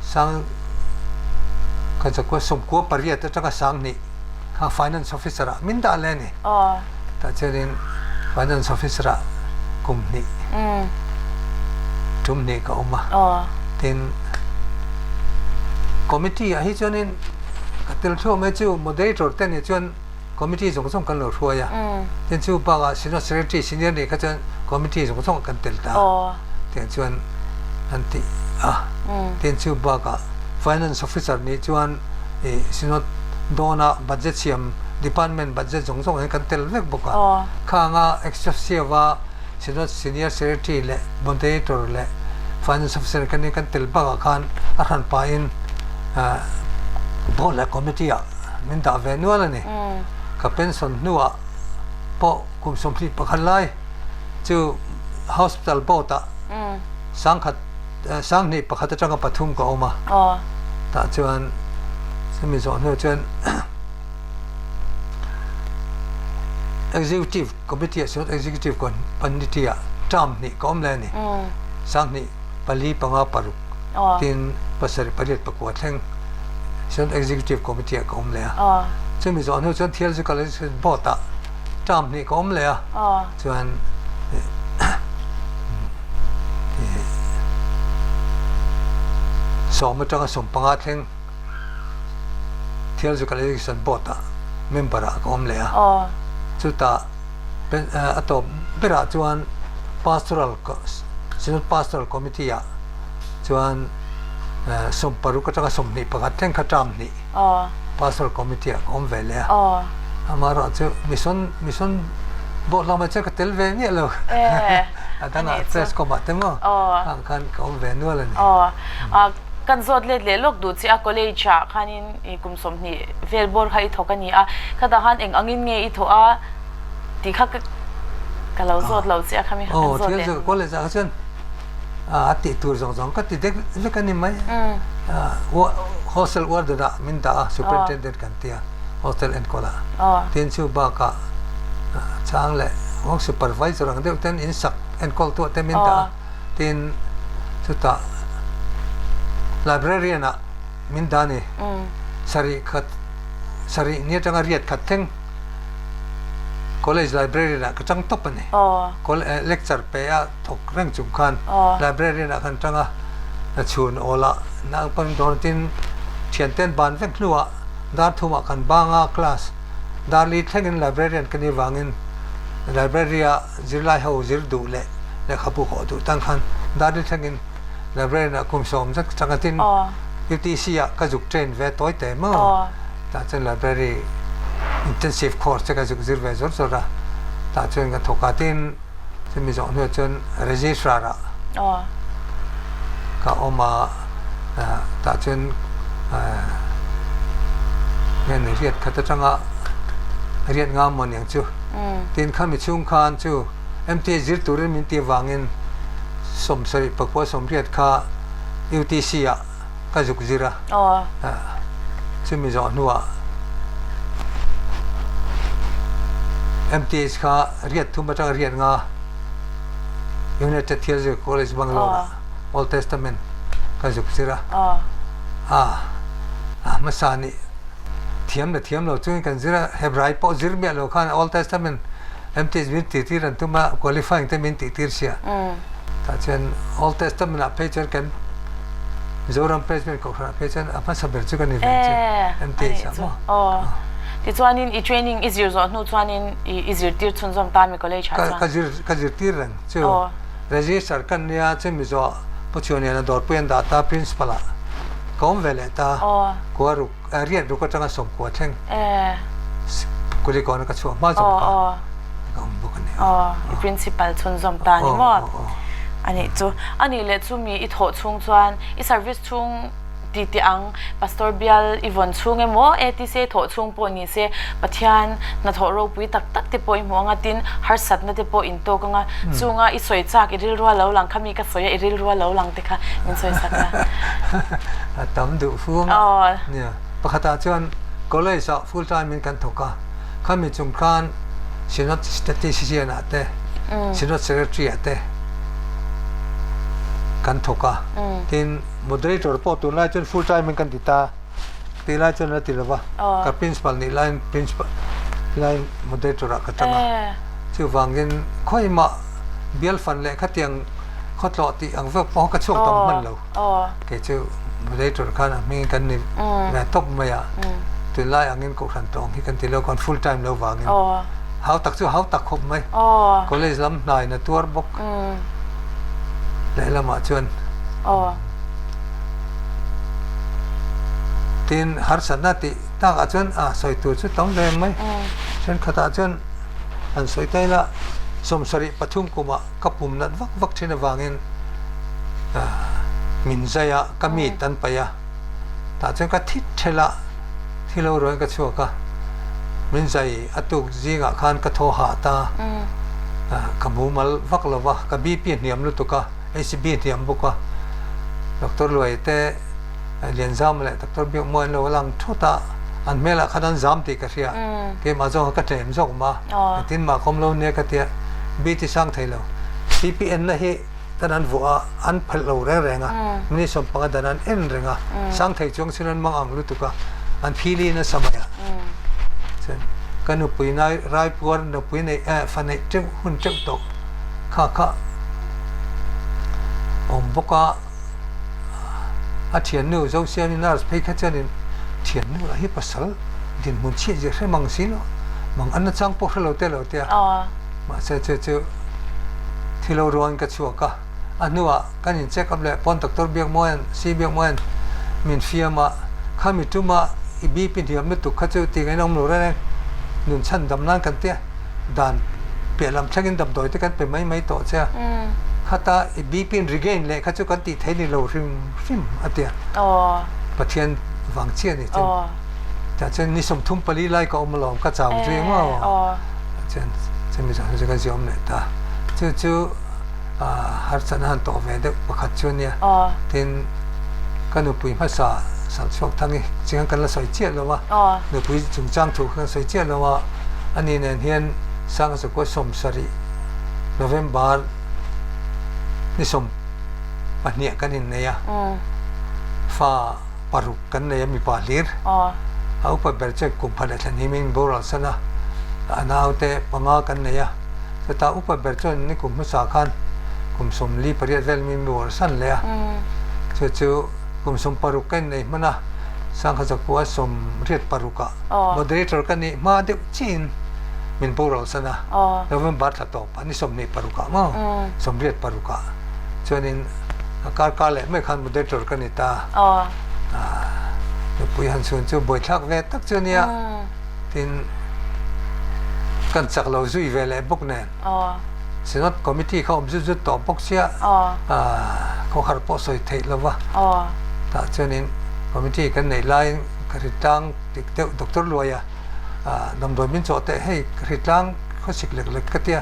S2: sang ka zakua 98 atanga 2000 kha Finance Officer ah min dah leh a ni. Tah chuanin Finance Officer ah kum hnih tum hnih ka awm a. Tin, Committee ah hi chuanin ka tel thuak mai chu Moderator te nih chuan Committee zawng zawng kan lo hruai a. Tin chu bakah Synod Secretary Senior nih kha chuan Committee zawng zawng kan tel ta a. Tiang chuan an ti a. Tin chu bakah Finance Officer nih chuan i Synod dawna budget siam Department budget zawng zawng hian kan tel vek bawk a. Khanga Executive a Synod Senior Secretary leh Moderator leh Finance Officer kan kan tel bakah khan a hran pahin Board leh Committee ah min dah ve nual a ni. Ka pension hnuah pawh kum 21 lai chu Hospital Board ah 1000 21 atanga 3 ka awm a. Tah chuan chumi zawh hnu chuan Executive Committee ah chuan Executive Committee ah term hnih ka awm leh a ni. 2004 5 6 tin 7 8 9 thleng chuan Executive Committee ah ka awm leh a. Chumi zawh hnu chuan Theological Board ah term hnih ka awm leh a. Chuan. Sawm atanga 15 thleng Theological Education Board ah member ah ka awm leh a. Chutah a tawp berah chuan Pastoral Synod Pastoral Committee ah chuan 60 atanga 21 thleng kha term hnih Pastoral Committee ah ka awm ve leh a. Amaherawhchu Mission Mission Board lamah chuan ka tel ve miah lo. A dangah press com ah te maw khang khan ka awm ve nual a ni.
S1: Kan zawt let leh lawk duh che a, college ah khanin i kum 20 vel bawr kha i thawk a ni a, khatah khan eng angin nge i thawh a tih kha ka lo zawt lo che a, khami kha kan zawt leh.
S2: Aw, college ah kha chuan a tih tur zawng zawng ka ti dek vek a ni mai. Hostel warden ah min dah a, superintendent kan ti a, hostel enkawl ah. Tin chu bakah chang leh work supervisor ang deuh ten in sak enkawl tuah te min dah a. Tin, chutah librarian ah min dah a ni. Sarih khat, sarih ni atanga riat khat thleng college librarian ah ka chang tawp a ni. Lecture pe a thawk reng chung khan librarian ah khan chang a, chhun awl ah naupang dawn tin thianten ban vek hnuah dar thumah kan bang a class dar li thlengin librarian ka nih vangin library ah Zirlai ho zir duh leh lehkhabu hawh duh tan khan Dadi thlengin librarian ah kum sawm zet chang a tin UTC ah ka zuk train ve tawi teh maw? Tah chuan library intensive course te ka zuk zir ve zawr zawr a, tah chuan ka thawk a tin chumi zawh hnuah chuan registrar ah ka awm a, tah chuan nge ni riat khat atanga riat ngam maw niang chu. Tin khami chhung khan chu MTA zir turin min tih avangin 70 pakua 80 kha UTC ah ka zuk zir a. Chumi zawh hnuah MTH kha riat thum atanga riat nga United Theological College Bangalore ah Old Testament ka zuk zir a. A hmasa nih Thiam le thiam lo chungin kan zir a, Hebrai pawh zir miah lo khan Old Testament MTH min tihtir an tum a, qualifying te min tihtir sia. Tah chuan Old Testament ah phei chuan kan Mizoram Presbyterian Kohhran ah phei chuan a hmasa ber chu ka ni ve chu MTH ah maw.
S1: Tichuanin i training i zir zawh hnu chuanin i zirtir chhunzawm ta mi college ah chuan?
S2: Ka zir ka zirtir reng chu. Register kan nia chu Mizo Pu Chhuaniana dawrpui an dah ta principal ah ka awm ve leh ta. Kua ruk riat ruk atanga 90 thleng Kulikawn ka chhuah hma zawm kha ka awm bawk a ni.
S1: Aw, i principal chhunzawm ta a ni maw? A nih chu. A nih leh chu mi i thawh chhung chuan i service chhung ti tih ang Pastor bial i vawn chhung emaw ATC i thawh chhung pawh ni se Pathian hnathawh ropui tak tak te pawh i hmuh anga tin harsatna te pawh in tawk anga chunga i sawi chak i rilrua lo lang kha mi ka sawi a i rilrua lo lang te kha min sawi sak la.
S2: A tam duh fu ang a. Nia, pakhatah chuan college ah full time in kan thawk a, khami chung khan Synod statistician ah te, Synod secretary ah te kan thawk a, tin moderator pawh tunlai chuan full time in kan ti ta, tih lai chuan a ti lova, ka principal nih laiin principal laiin moderator ah ka tang a, chuvangin khawimah bial fan leh khatiang khawtlawh tih ang vek pawh ka chhuak tam hman lo. Kei chu moderator khan a hmingin kan ni ve tawp mai a, tunlai angin kohhran tawng hi kan ti lo khan full time lo vangin hau tak chu hau tak khawp mai. College lam hnaiin a tuar bawk lehlamah chuan tin harsatna tih takah chuan a sawi tur chu tam ve mai. Thenkhatah chuan han sawi ta ila 73 kumah ka pum nat vak vak thin avangin min zai a, ka meat an paih a, tah chuan ka thit thelh a, thi lo ruain ka chhuak a, min zai a tuk zingah khan ka thaw hah ta, ka mumal vak lo va, ka BP hniam lutuk a, HB hniam bawk a, Doctor Luai te Lianzam leh Doctor Biakmuai an lo lang thut a, an hmelah khan an zam tih ka hria, keimah zawng kha ka tlem zawk mah a, engtin mah ka awm lo nia ka tia, BT sang thei lo. CPN na hi dan an vuah a, an phelh lo reng reng a, minute 15 dan an en reng a, sang thei chuang sin an mang ang lutuk a, an phili nasa mai a. Chuan ka nupui nai raipuar nupui neih eh fa neih teuh hun teuh tawh kha kha awm bawk a. A thiannu Zosiami nurse phei kha chuanin thiannu lah hi pasal dinhmun chhiat zir hre mang si lo, mang an nachang pawh hre lo te lo tia. Mahse chu chu thi lo ruangin ka chhuak a, a hnuah kan in check up leh pawn doctor Biakmawia'n, Si Biakmawia'n min fiam a, khami tuma i BP hniam lutuk kha chu tih ngaihna awm lo reng reng, nun chhan dam nan kan tia. Dan piah lam thlengin damdawi te kan pe mai mai tawh che a, khata i BP in regain leh kha chu kan tih theih ni lo hrim hrim a tia. Pathian vang chiah a ni chuan tah chuan ni 34 lai ka awm alawm ka chau zui maw chuan chumi zawng chu ka ziawm leh ta. Chu chu harsatna han tawh ve deuh pakhat chu a nia. Tin ka nupui hmasa Salchhuak Thangi chingah kan la sawi chiah lo a, nupui chungchang thu kha kan sawi chiah lo a. Ani nen hian Sanga Zakua 70 November ni 12 kan innei a, fa paruk kan nei a mipa hlir. A upa ber chuan kum phat leh thlan himin boral san a, a naute panga kan nei a. Chutah upa ber chuan ni kum hmasa khan kum 48 vel min boral san leh a, chu chu kum 60 ka innei hman a, Sangha Zakua 86 ah Moderator ka nih hma deuh chiin min boral san a, November thla tawp ah ni 26 ah maw 86 ah chuanin a kar kar leh mai khan moderator ka ni ta. Nupui han chhun chu buaithlak ve tak chu a nia, tin kan chak lo zui ve leh bawk nen Synod Committee kha awm zut zut tawh bawk sia khawhar pawh sawi theih lo va, tah chuanin committee kan neih laiin ka ri tlang dik deuh Doctor Luaia damdawi min chawh teh hei ka ri tlang khawsik lek lek ka tia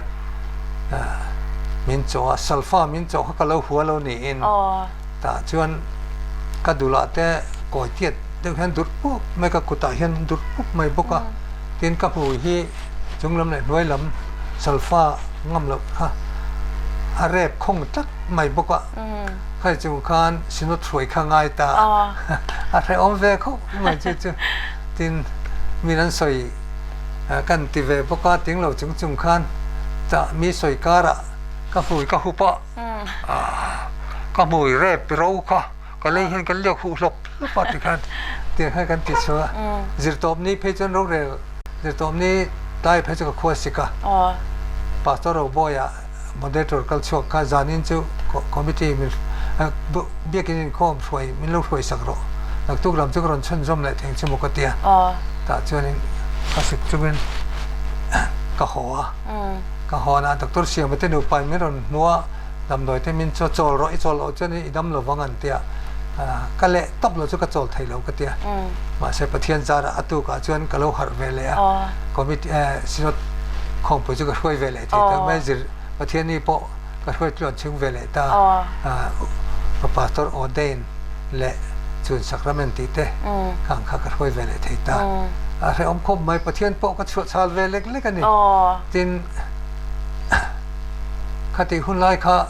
S2: min chawh a sulfa min chawh kha ka lo hua lo niin tah chuan ka dulah te kawi tiat deuh hian durh pup mai ka kutah hian durh pup mai bawk a tin ka hmui hi chung lam leh hnuai lam sulfa ngam loh kha a rep khawng tlat mai bawk a. Khai chung khan Synod hruai kha ngai ta a hrehawm ve khawp mai chu chu tin min an sawi kan ti ve bawk a ting lo chung chung khan tah mi sawi karah ka hmui ka hup a ka hmui rep ro kha ka lei hian kan liak huh hlawp hlawp a tikhan tiang khan kan ti chhuah a zirtawp ni phei chuan rorel zirtawp ni tlai phei chu ka khua sik a Pastor Roboy-a Moderator kal chhuak kha zanin chu committee min biakin inkhawm hruai min lo hruai sak rawh. Naktuk lam chu ka rawn chhunzawm leh theng chu maw ka tia. Tah chuanin ka sik chungin ka haw a. Ka haw na Doctor Siama te nupa in min rawn hmu a, damdawi te min chaw chawl rawh i chawl loh chuan i dam lovang an tia. Ka leh tawp lo chu ka chawl thei lo ka tia. Mahse Pathian zarah a tukah chuan ka lo harh ve leh a. Committee Synod khawmpui chu ka hruai ve leh. Thei tak mai zir Pathianni pawh ka hruai tluan chhung ve leh ta. Ka pastor ordain leh chun sacrament tih te khang kha ka hruai ve leh thei ta. A hrehawm khawp mai Pathian pawh ka chhuah chhal ve lek lek a ni. Tin khatih hun lai kha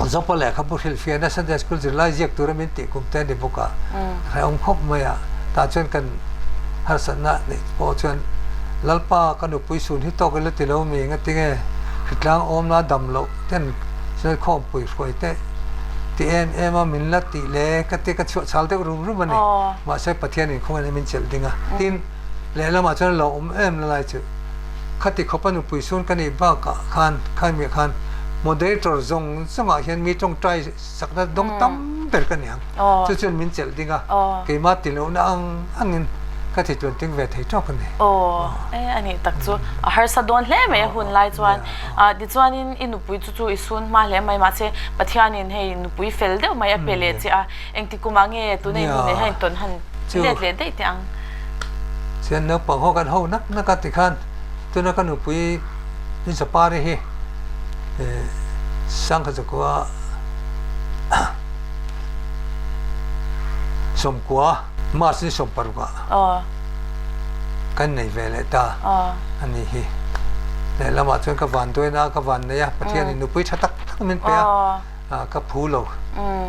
S2: Zopa lehkhabu hrilhfiahna Sunday School zirlai ziak tura min tih kum te a ni bawk a, hrehawm khawp mai a. Tah chuan kan harsatna neih pawh chuan Lalpa ka nupui sun hi tawk ila ti lo mi ngatinge hritlang awmna dam loh ten chuan khawmpui hruai teh ti em em a min la tih le ka ti ka chhuah chhal deuh rum rum a ni. Mahse Pathian in khawngaih in min chelh ding a. Tin, lehlamah chuan lo awm em la lai chu khati khawpa nupui sun ka nih bakah khan khaimiah khan moderator zawng zawngah hian mi tawngtai sakna dawng tam ber ka ni ang. Chu chuan min chelh ding a, keimah ti lohna ang angin ka thi tluan ting ve thei tawk a ni.
S1: Aw, e a nih tak chu a harsa dawn hle mai a hun lai chuan. Tichuanin i nupui chu chu i sun hma hle mai mahse Pathianin hei nupui fel deuh mai a pe leh che a, engti kumah nge tuna i nu nen hian tawn han let leh daih teh ang.
S2: Chuan naupang ho kan ho nak nak a tikhan tuna ka nupui ni Zapari hi Sangkhazakua 90 March ni 16 ah kan nei ve leh ta a ni hi. Lehlamah chuan ka van duaina ka van nei a, Pathianin nupui tha tak tak min pe a, ka phu lo,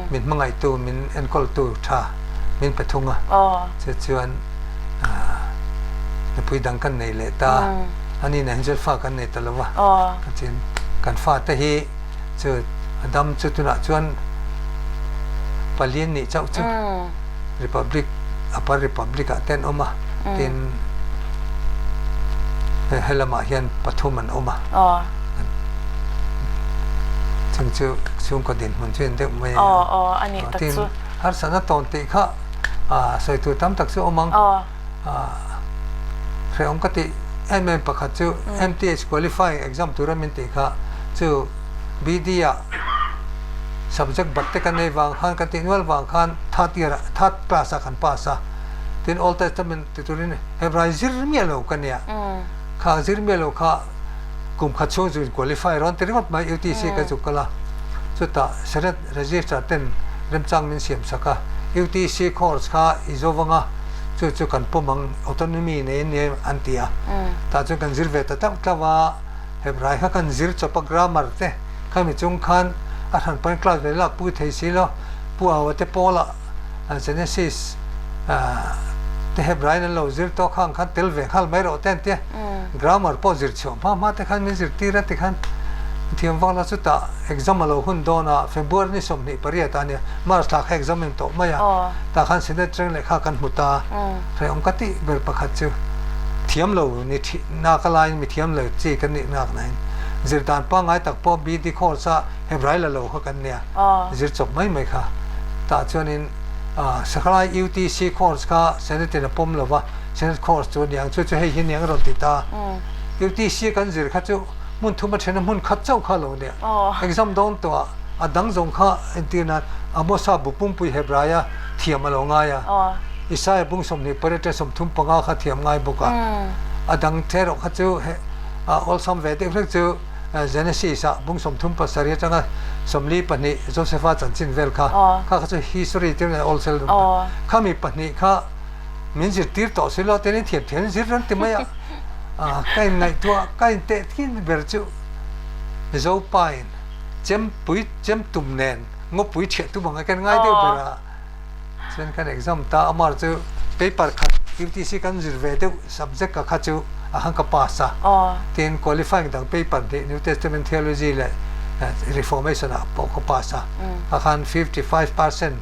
S2: min hmangaihtu, min enkawltu tha min pe thung a, chu chuan nupui dang kan nei leh ta, ani nen hian chuan fa kan nei ta lo va, kan fate hi. Chu a dam chu tunah chuan Palian nih chauh chu Republic Upper Republic ah te an awm a, tin helamah hian pathum an awm a. Chung chu chhungkaw dinhmun chu en deuh mai a. Tin harsatna tawn tih kha sawi tur tam tak chu a awm ang. Hrehawm ka tih em em pakhat chu MTH qualifying exam tura min tih kha chu BD ah subject bat te kan nei vang khan kan tih nual vang khan third year ah third class ah kan pass a tin Old Testament ti turin Hebrai zir miah lo ka nia kha zir miah lo kha kum khat chhung chu in qualify rawn ti ringawt mai UTC ka zuk kal a chutah Senate Registrar ten remchang min siam sak a UTC course kha i zo vang a chu chu kan pawm ang autonomy nei ania an ti a tah chuan kan zir ve ta tlauh tlauh a. Hebrai kha kan zir chawp a grammar te khami chung khan a hran pawn class ve lak pui thei si lo. Pu Aua te pawlah Genesis te Hebraiin an lo zir tawh khang khan tel ve nghal mai rawh te an tia. Grammar pawh zir chhuah hma hma te khan min zirtir a tikhan thiam vak la chutah exam a lo hun dawn a February ni 28 ah ania March thla kha exam em tawh mai a tah khan Senate reng lehkha kan hmu ta. Hrehawm ka tih ber pakhat chu thiam lo ni thih nak a laiin mi thiam lo chi kan nih nak nain zir dan pangngai tak pawh BD course a Hebrai la lo kha kan nia zir chawp mai mai kha tah chuanin Sakhalai UTC course kha Senate in a pawm lo va Senate course chu aniang chu chu hei hi aniang a rawn ti ta UTC kan zir kha chu hmun thum a then a hmun khat chauh kha lo nia exam dawn tawh ah a dang zawng kha entir nan Amosa bu pumpui Hebrai a thiam a lo ngai a. Isaiah bung 28 35 kha thiam ngai bawk a. A dang the erawh kha chu he awlsam ve deuh hlek chu Genesis ah bung 37 atanga 42 Josepha chanchin vel kha kha kha chu history te nen awlsel dun kha. Khami pahnih kha min zirtir tawh si lo ten in thiam thiam in zir reng ti mai a. Ka in ngaihtuah ka in teh thin ber chu Mizopa in chempui chemtum nen ngawpui thiah tum ang a ken ngai deuh ber a. Chuan kan exam ta amar chu paper khat UTC kan zir ve deuh subject ka kha chu a han ka pass a. Tin qualifying dang paper hnih New Testament Theology leh Reformation ah pawh ka pass a. Kha khan 55%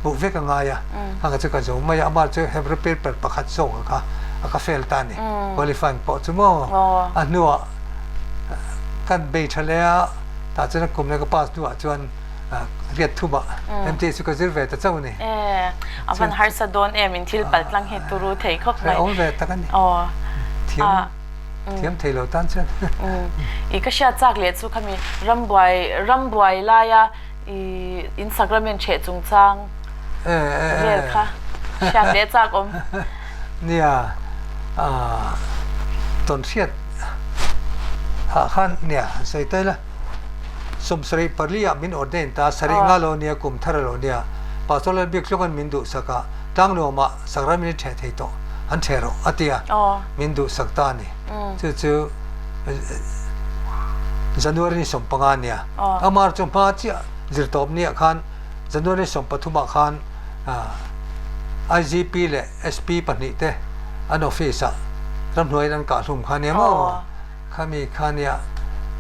S2: hmuh vek a ngai a. Kha kha chu ka zo mai a amar chu Hebrew paper pakhat zawk a kha a ka fail ta a ni. Qualifying pawh chu maw a hnuah kan bei tha leh a tah chuan a kum leh ka pass hnuah chuan riat thum ah MTA chu ka zir ve ta chauh a ni.
S1: E, a van harsa dawn em in thil pal tlang hi turu thei khawp mai.
S2: Awm ve tak a ni. Thiam thiam thei lo tan chuan.
S1: I ka hriat chak leh chu khami rambuai rambuai laia i in sacrament ṭheh chungchang vel kha hriat leh chak awm.
S2: Nia, tawn hriat ah khan nia sawi ta ila. 74 ah min ordain ta, sarih nga lo nia, kum thar a lo nia. Pastor Lalbiak tluk an min duhsak a, tlangnuam ah Sacrament i ṭheh thei tawh, an ṭheh rawh a ti a, min duhsak ta a ni. Chu chu January ni 15 nia. Amar chu hma chiah zirtawp ni ah khan January 13 ah khan IGP leh SP pahnih te an office ah ramhnuaiin an kahhlum kha nia maw? Khami kha nia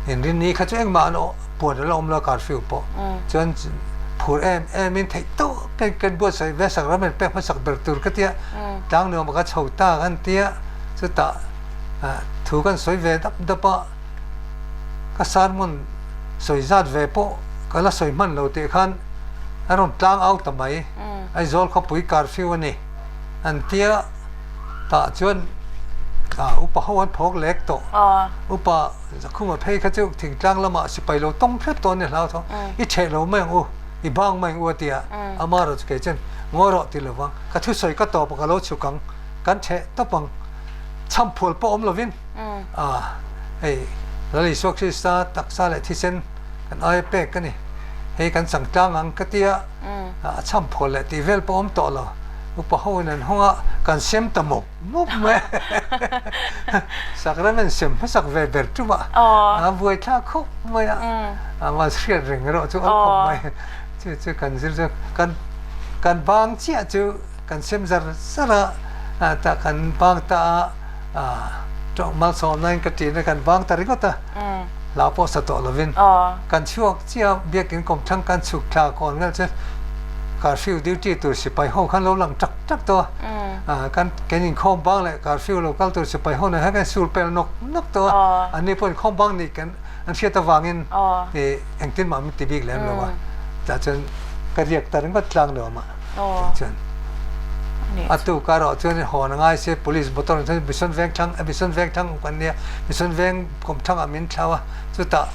S2: inrinni kha chu engmah an puan a la awm lo a curfew pawh chuan phur em em in theih tawp in kan buatsaih ve sak ram in pek hmasak ber tur ka tia tlang nuam ka chho ta kan tia chutah thu kan sawi ve dap dap a ka sermon sawi zat ve pawh ka la sawi hman lo tih khan a rawn tlang au ta mai Aizawl khawpui curfew a ni an tia. Tah chuan upa ho an phawk lek tawh. Upa Zakhuma phei kha chu thingtlang lamah sipai lo tawng hrep tawh a ni hlau tho. I ṭheh lo mai ang u, i bang mai ang u a ti a. Ama erawh chu kei chuan ngawi rawh ti lo vang. Ka thusawi ka tawp a ka lo chhuk ang, kan ṭheh tawp ang. Chhamphual pawh awm lovin hei Lal Isua Krista taksa leh thisen kan aia pek a ni. Hei kan changtlang ang ka ti a. A chhamphual leh tih vel pawh awm tawh lo. Upa ho in an hawng a, kan sem ta mup mup mai. Sacrament sem hmasak ve ber tum a, a buaithlak khawp mai a, a mas hriat reng erawh chu awm khawp mai. Chu chu kan zir chu kan kan bang chiah chu kan sem zar zar a, tah kan bang ta a, tawng malsawmna in ka ṭin a kan bang ta ringawt a, hla pawh sa tawh lovin kan chhuak chiah a, biakin kawmthlang kan chhuk thla kawn ngal chu. Curfew duty tur sipai ho khan lo lang tak tak tawh a, kan kan inkhawm bang leh curfew lo kal tur sipai ho nen hian kan sur pel nawk nawk tawh a, anni pawh inkhawm bang nih kan an hriat avangin ih engtin mah min ti bik lem lo a, tah chuan ka riak ta ringawt tlang lo mah tih chuan a tuk erawh chuan hawn a ngai se police motor ang chuan Mission Veng thlang Mission Veng thlang kan nia Mission Veng kawm thangah min thlau a chutah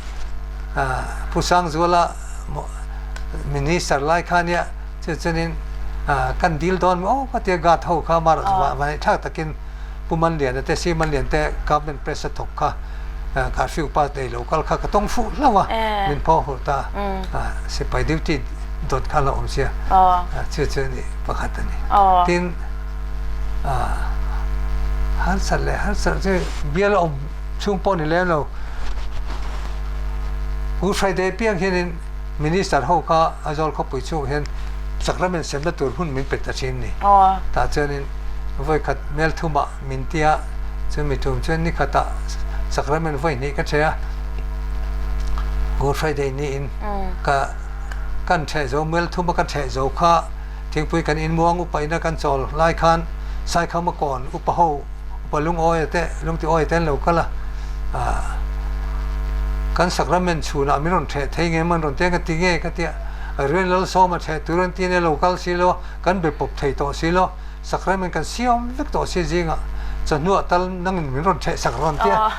S2: Pu Sangzuala Minister lai kha nia chu chuanin kan dil dawn maw aw ka tia guard ho kha amah erawh chu vanneih thlak takin Pu Manliana te Si Manlian te government press a thawk kha curfew pass nei lo kal kha ka tawng fuh hlauh a min phaw hurh ta sipai duty dawt kha la awm sia chu chu ni pakhat a ni tin harsat leh harsat chu bial awm chhung pawh ni lem lo. Good Friday piang hianin Minister ho kha Aizawl khawpui chhungah hian sacrament semna tur hun min pe ta thin ni. Tah chuanin vawi khat mel thumah min tia chumi tum chuan ni khatah sacrament vawi hnih ka ṭhe a. Good Friday niin ka kan ṭheh zo mel thuma ka ṭheh zo kha thingpui kan inmuang upa ina kan chawl lai khan Saikhama kawn upa ho Upa lungawi te, lungtiawi te an lo kal a, kan sacrament chhunah min rawn ṭheh thei nge maw an rawn ti a, ka ti nge ka ti a, Rian Lalsawma ṭheh tur an ti ania lo kal si lo, kan be pawp thei tawh si lo, sacrament kan siam vek tawh si zingah chawhnuah tal nangin min rawn ṭheh sak rawn ti a,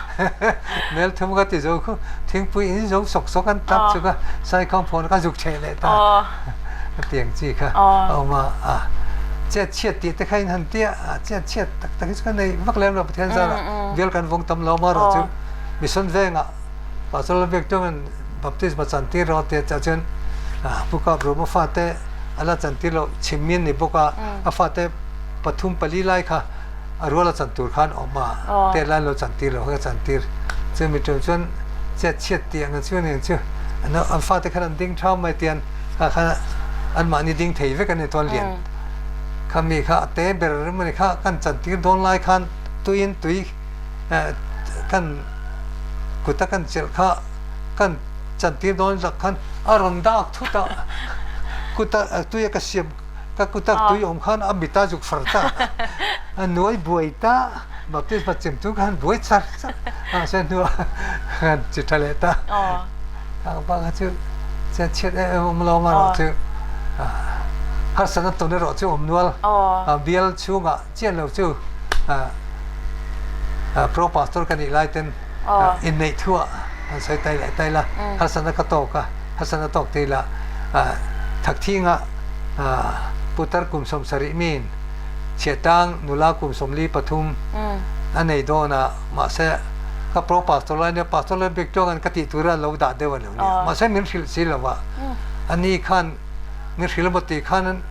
S2: mel thum ka ti zo khu, thingpui in zo sawk sawk an tap chuk a, Saikhawm phone ka zuk ṭheh leh ta, ka ti ang chi kha a awm a, chet chhiat tih te kha in han ti a. A chiat chhiat tak tak hi chu ka nei vak lem lo Pathian zarah bial kan vawng tam lo marawh chu mission vengah Pastor Lalbiak Tuangin baptisma chan tir rawh tia chah chuan Pu Kap Ruma fate a la chan tir loh chhim min ni bawk a, a fate pathum pali lai kha a ruala chan tur khan awm a, tet lai an lo chan tir lo kha ka chan tir. Chumi tum chuan chet chhiat tih ang chu aniang chu an fate khan an ding ṭham mai tian kha khan anmahni ding thei vek an ni chuan lian. Kha mi kha a te ber emaw ni kha kan chantir dawn lai khan tuiin tui kan kuta kan chelh kha kan chantir dawn zak khan a rawn dak thut a, kuta tuia ka siam ka kuta tui awm khan a mit a zuk far ta a nuai buai ta baptisma chem chu khan buai char char a mahse hnuah khan chi tha leh ta. Tlangval kha chu chiat chhiat em em awm lo amaherawh chu harsatna tawn erawh chu awm nual. Bial chhungah chiah lo chu Pro Pastor ka nih lai ten inneih thuah an sawi tai leh tai la, harsatna ka tawk a, harsatna tawk tih lah Thakthingah putar kum 70 min chhiahtang nula kum 43 a nei dawn a. Mahse, ka pro pastor lai nia, pastor lai bik chuan ka tih tura lo dah deuh a lo nia. Mahse, min hrilh si lo va. Ani khan min hrilh emaw tih khan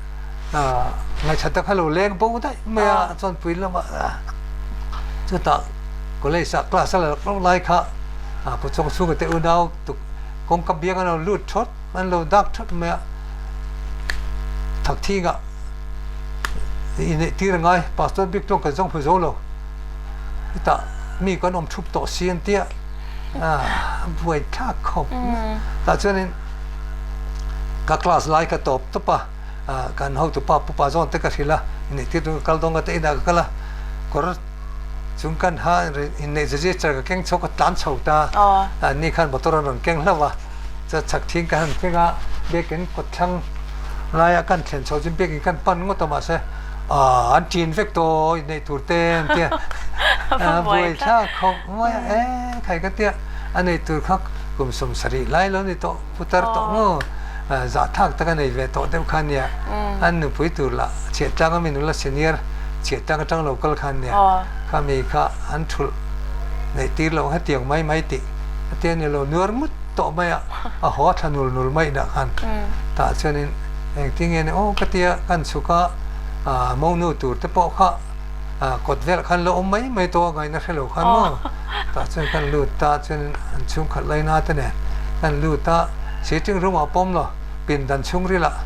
S2: ngaihṭha tak kha lo leng bo daih mai a, chuan pui lamah chutah college ah class a la hlauh lai kha Pu Chawngchhunga te unau tuk kawngka biang an lo lut ṭhawt, an lo dak ṭhawt mai a. Thakthingah inneih tir a ngai, pastor bik chuan kan zawng hmu zo lo. Hetah mi kan awm thup tawh si an tia a buai thlak khawp mai. Tah chuanin ka class lai ka tawp tawp a, kan hotupa pupa zawn te ka hrilh a, inneih tir tur ka kal dawn ka te inah ka kal a, kawr chung kan ha inneih register ka keng chho ka tlan chho ta, anni khan motor an rawn keng hlauh a. Chu chhak thing ka han thleng a, biakin kawt thlang laia kan thlen chho chu biakin kan pan ngawt a mahse aah an ṭin vek tawh inneih tur te an tia a buai thlak khawp mai a e khai ka tia a nei tur kha kum 70 lai lo ni tawh putar tawh maw zah thlak tak a nei ve tawh deuh kha nia an nupui tur lah chhiah tlang a mi nula senior chhiah tlang atang lo kal kha nia khami kha an thulh neih tir loh hetiang mai mai tih a tia ni lo nuar ngut tawh mai a, a haw thla nul nul mai dah khan tah chuanin engtin nge ni aw ka tia kan chhuk a, monu tur te pawh kha kawt velah khan lo awm mai mai tawh a ngaihna hre lo khan maw tah chuan kan lut ta chuanin an chhungkhat laina te nen kan lut a, sitting room ah pawm lo pindan chhungril ah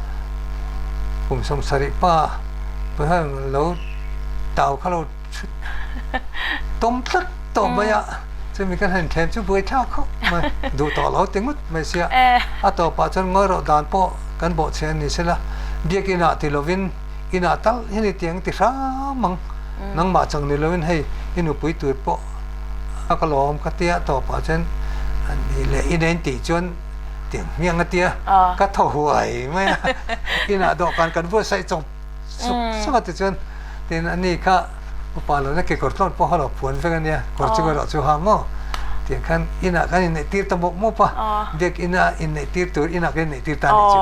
S2: kum 70 pa lo tau kha lo tawm tlat tawh mai a, chumi kan han thlem chu buai thlak khawp mai, duh tawh lo ti ngawt mai sia. A tawpah chuan ngawi rawh dan pawh kan bawhchhe a ni sela. Biakinn ah ti lovin inah tal hian i tiang ti hram ang. Nangmah chang ni lovin hei i nupui tur pawh a ka lawm ka tia tawpah chuan nih leh i nen tih chuan tiang hmiang a tia ka thaw huai mai a. Inah dawhkan kan buatsaih chawp suk suk a tichuan tin ani kha upa lohna kekawr tlawn pawh a lo puan vek a nia kawr chu erawh chu ha maw tiang khan inah kan inneih tir ta mawp mawp a biak ina inneih tir tur inah kan inneih tir ta a nih chu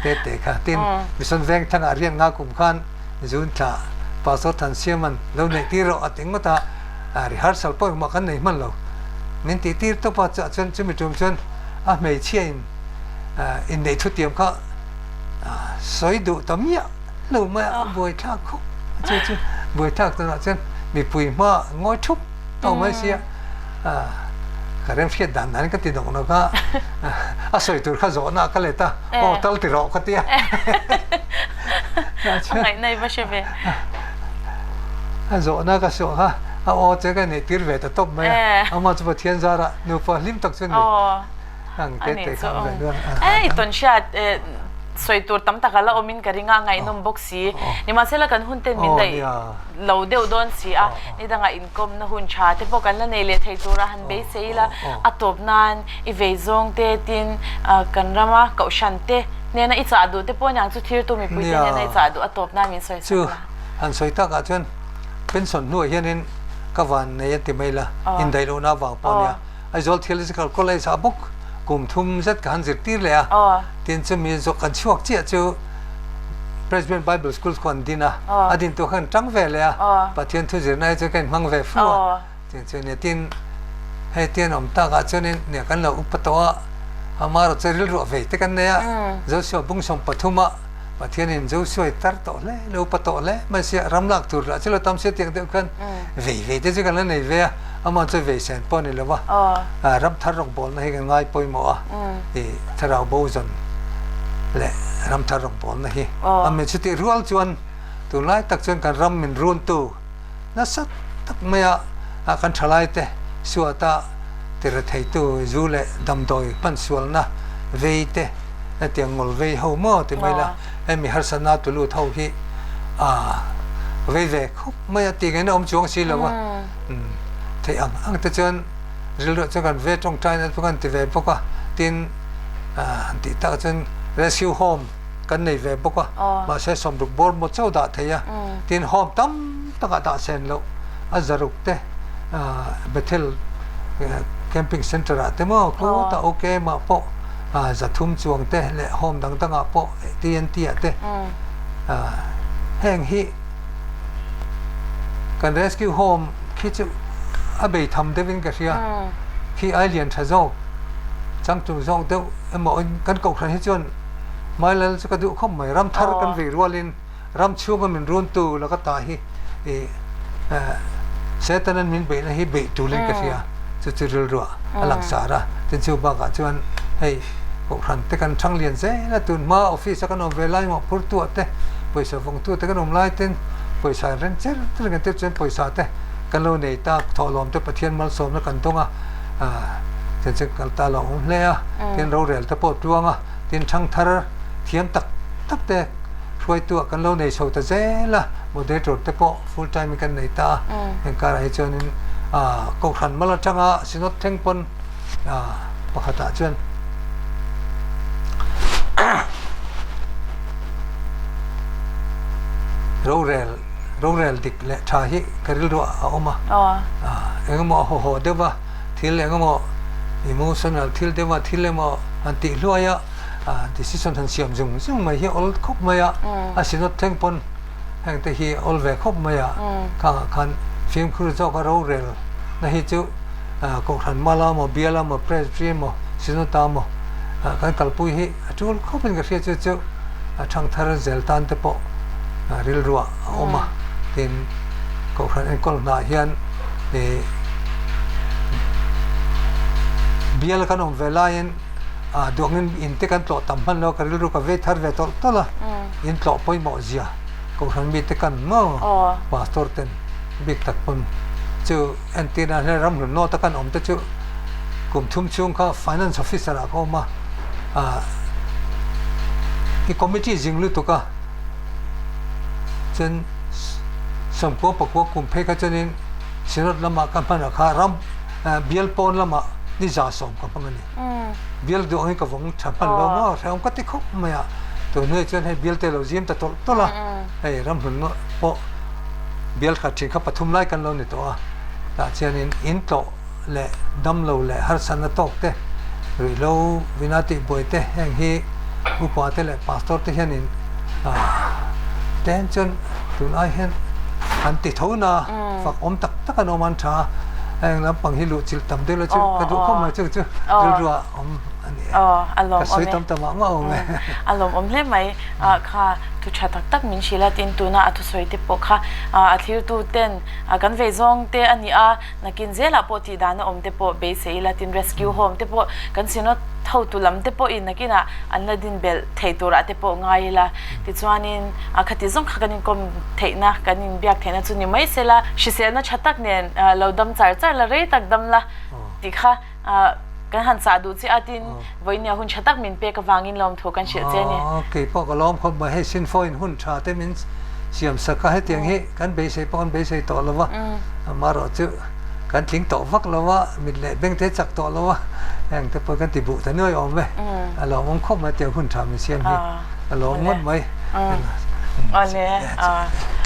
S2: te te kha tin mission veng thangah riak nga kum khan zun thla pastor Thansiaman lo neih tir rawh a ti ngawt a rehearsal pawh engmah kan nei hman lo min tih tir tawp a chah chuan chumi tum chuan a hmeichhia in inneih thutiam kha sawi duh ta miah lo mai a, buaithlak khawp chu chu buaithlak tunah chuan mipui hma ngawi thup tawh mai sia ka remhriat dan dan ka ti nawk nawk a, a sawi tur kha zawhna ka let a, aw tal ti rawh ka tia.
S1: A ngaihna i va hre ve.
S2: A zawhna ka suah kha a aw che ka neih tir ve ta tawp mai a, amah chu Pathian zarah nupa hlim tak chu a ni. Ang te te kha an ve nual a.
S1: I tawn hriat sawi tur tam tak a la awmin ka ring a, ngaihnawm bawk si. Nimahsela kan hun ten min daih lo deuh dawn si a, nidangah inkawmna hun tha te pawh kan la nei leh thei tura han beisei ila, a tawp nan i vei zawng te tin kan rama kohhran te hnena i chah duh te pawh aniang chu thirtu mipui te hnena i chah duh a tawp nan min sawi sak la.
S2: Chu han sawi takah chuan pension hnuah hianin ka van nei a ti mai la, indaih lohna avang pawh ania. Aizawl Theological College ah bawk kum thum zet ka han zirtir leh a, tin chumi zawk kan chhuak chiah chu Presbyterian Bible School khaw an din a, a din tur khan tang ve leh a, Pathian thu zirna hi chu ka inhmang ve fu a, tin chu nia tin hei tian awm tak ah chuanin nia kan lo upa tawh a, amaherawh chu rilruah vei te kan nei a, Joshua bungsawm pathum ah Pathianin Joshua i tar tawh hle lo upa tawh hle mai sia ram lak tur lah chu lo tam sia tiang deuh khan vei vei te chu kan la nei ve a, amah chu vei sen pawh a ni lo va, ram thar rawngbawlna hi kan ngai pawimawh a, i thlarau bo zawn leh ram thar rawngbawlna hi a min chutih rual chuan tunlai tak chuan kan ram min runtu nasa tak maia kan thalaite suata tira theitu zu leh damdawi hmansualna vei te hetiang ngawl vei ho maw ti mai la hemi harsatna tu lut ho hi vei ve khawp mai a tih ngaihna awm chuang si lo a theih ang ang te chuan rilruah chuan kan ve tawngtaina te pawh kan ti ve bawk a tin han tih takah chuan rescue home kan nei ve bawk a mahse sawmruk bawr maw chauh dah thei a tin home tam takah dah sen loh a zaruk te Bethel camping centre ah te maw khutah OKM ah pawh zathum chuang te leh home dang dangah pawh TNT ah te heng hi kan rescue home khi chu a bei tham deuhin ka hria khi ai lian tha zawk changtlung zawk deuh emaw kan kohhran hi chuan Mailal chu ka duh khawp mai ram thar kan vei rualin ram chhunga min runtu laka ta hi ih Setanan min beihna hi beih tulin ka hria chu chu rilruah a langsar a tin chu bakah chuan hei kohhran te kan thang lian zel a tun hma office a kan awm ve lai maw phurtuah te pawisa vawngtu te kan awm lai ten pawisa an reng cher cher kan tir chuan pawisa te kan lo nei ta thawhlawm te Pathian malsawmna kan dawng a tin chu kal ta lo awm hle a tin rorel te pawh tluang a tin thangthar thiam tak tak te hruaituah kan lo nei chho ta zel a, moderator te pawh full time in kan nei ta a, heng karah hi chuanin Kohhran mal atanga Synod thleng pawn pakhatah chuan rorel rorel dik leh tha hi ka rilruah a awm a, engemaw a haw haw deuh va, thil engemaw emotional thil deuh va thil emaw han tih hluai a. decision han siam zung zung mai hi awl khawp mai a, a synod thleng pawn heng te hi awl ve khawp mai a, khangah khan fimkhur zawk a rorel na hi chu kohhran mala maw biala maw presbytery emaw synod a maw kan kalpui hi a tul khawp in ka hria chu chu a thangthar zel tan te pawh rilruah a awm a, tin kohhran enkawl hnah hian ih bial kan awm ve laiin Ah duangin in te kan tlawh tam hman lo ka rilru ka vei thar ve tawlh tawlh a, in tlawh pawimawh zia Kohhran mi te kan maw Pastor ten bik tak pawn chu entir nan hian ramhlun nawt a kan awm te chu kum thum chhung kha Finance Officer ah ka awm a, ah hi committee zing lutuk a, chuan 90 pakua kum phei kha chuanin Synod lamah ka hman ah kha ram bial pawn lamah ni 110 ka hmang a ni. Bial duh angin ka vawng tha hman lo maw hrehawm ka ti khawp mai a, tun hnuaiah chuan hei bial te lo zim ta tawlh tawlh a, hei ramhlun pawh bial khat thin kha pathum lai kan lo ni tawh a, tah chuanin in tlawh leh damlo leh harsatna tawk te, ruihhlo vina tihbuai te heng hi upa te leh pastor te hianin tlem chuan tun ai hian an ti tho na fak awm tak tak an awm an tha a, heng lampang hi luhchilh tam deuh la chu ka duh khawp mai chu chu rilru ah awm a ni e, ka sawi tam tam ah mah awm e.
S1: A lawmawm hle mai kha thu tha tak tak min hrilh a tin tuna a thusawi te pawh kha a thlirtu ten kan vei zawng te a ni a. Nakin zelah pawh tih dan a awm te pawh beisei ila tin rescue home te pawh kan synod hotu lam te pawhin nakinah an la din belh thei turah te pawh ngai ila tichuanin a khati zawng kha kan inkawm theihna kan inbiak theihna chu ni mai sela hriselna tha tak nen lo dam char char la rei tak dam la tih kha Kan han chah duh che a tin vawinia hun tha tak min pek avangin lawmthu kan hrilh che a ni.
S2: Kei pawh ka lawm khawp mai, hei Sinfoin hun tha te min siam sak a, hetiang hi kan beisei pawh kan beisei tawh lo va, amaherawh chu kan tling tawh vak lo va, mit leh beng te chak tawh lo va, heng te pawh kan ti buh ta nuai awm e, a lawmawm khawp mai tiang hun tha min siam hi, a lawm ngawt mai.
S1: Awle.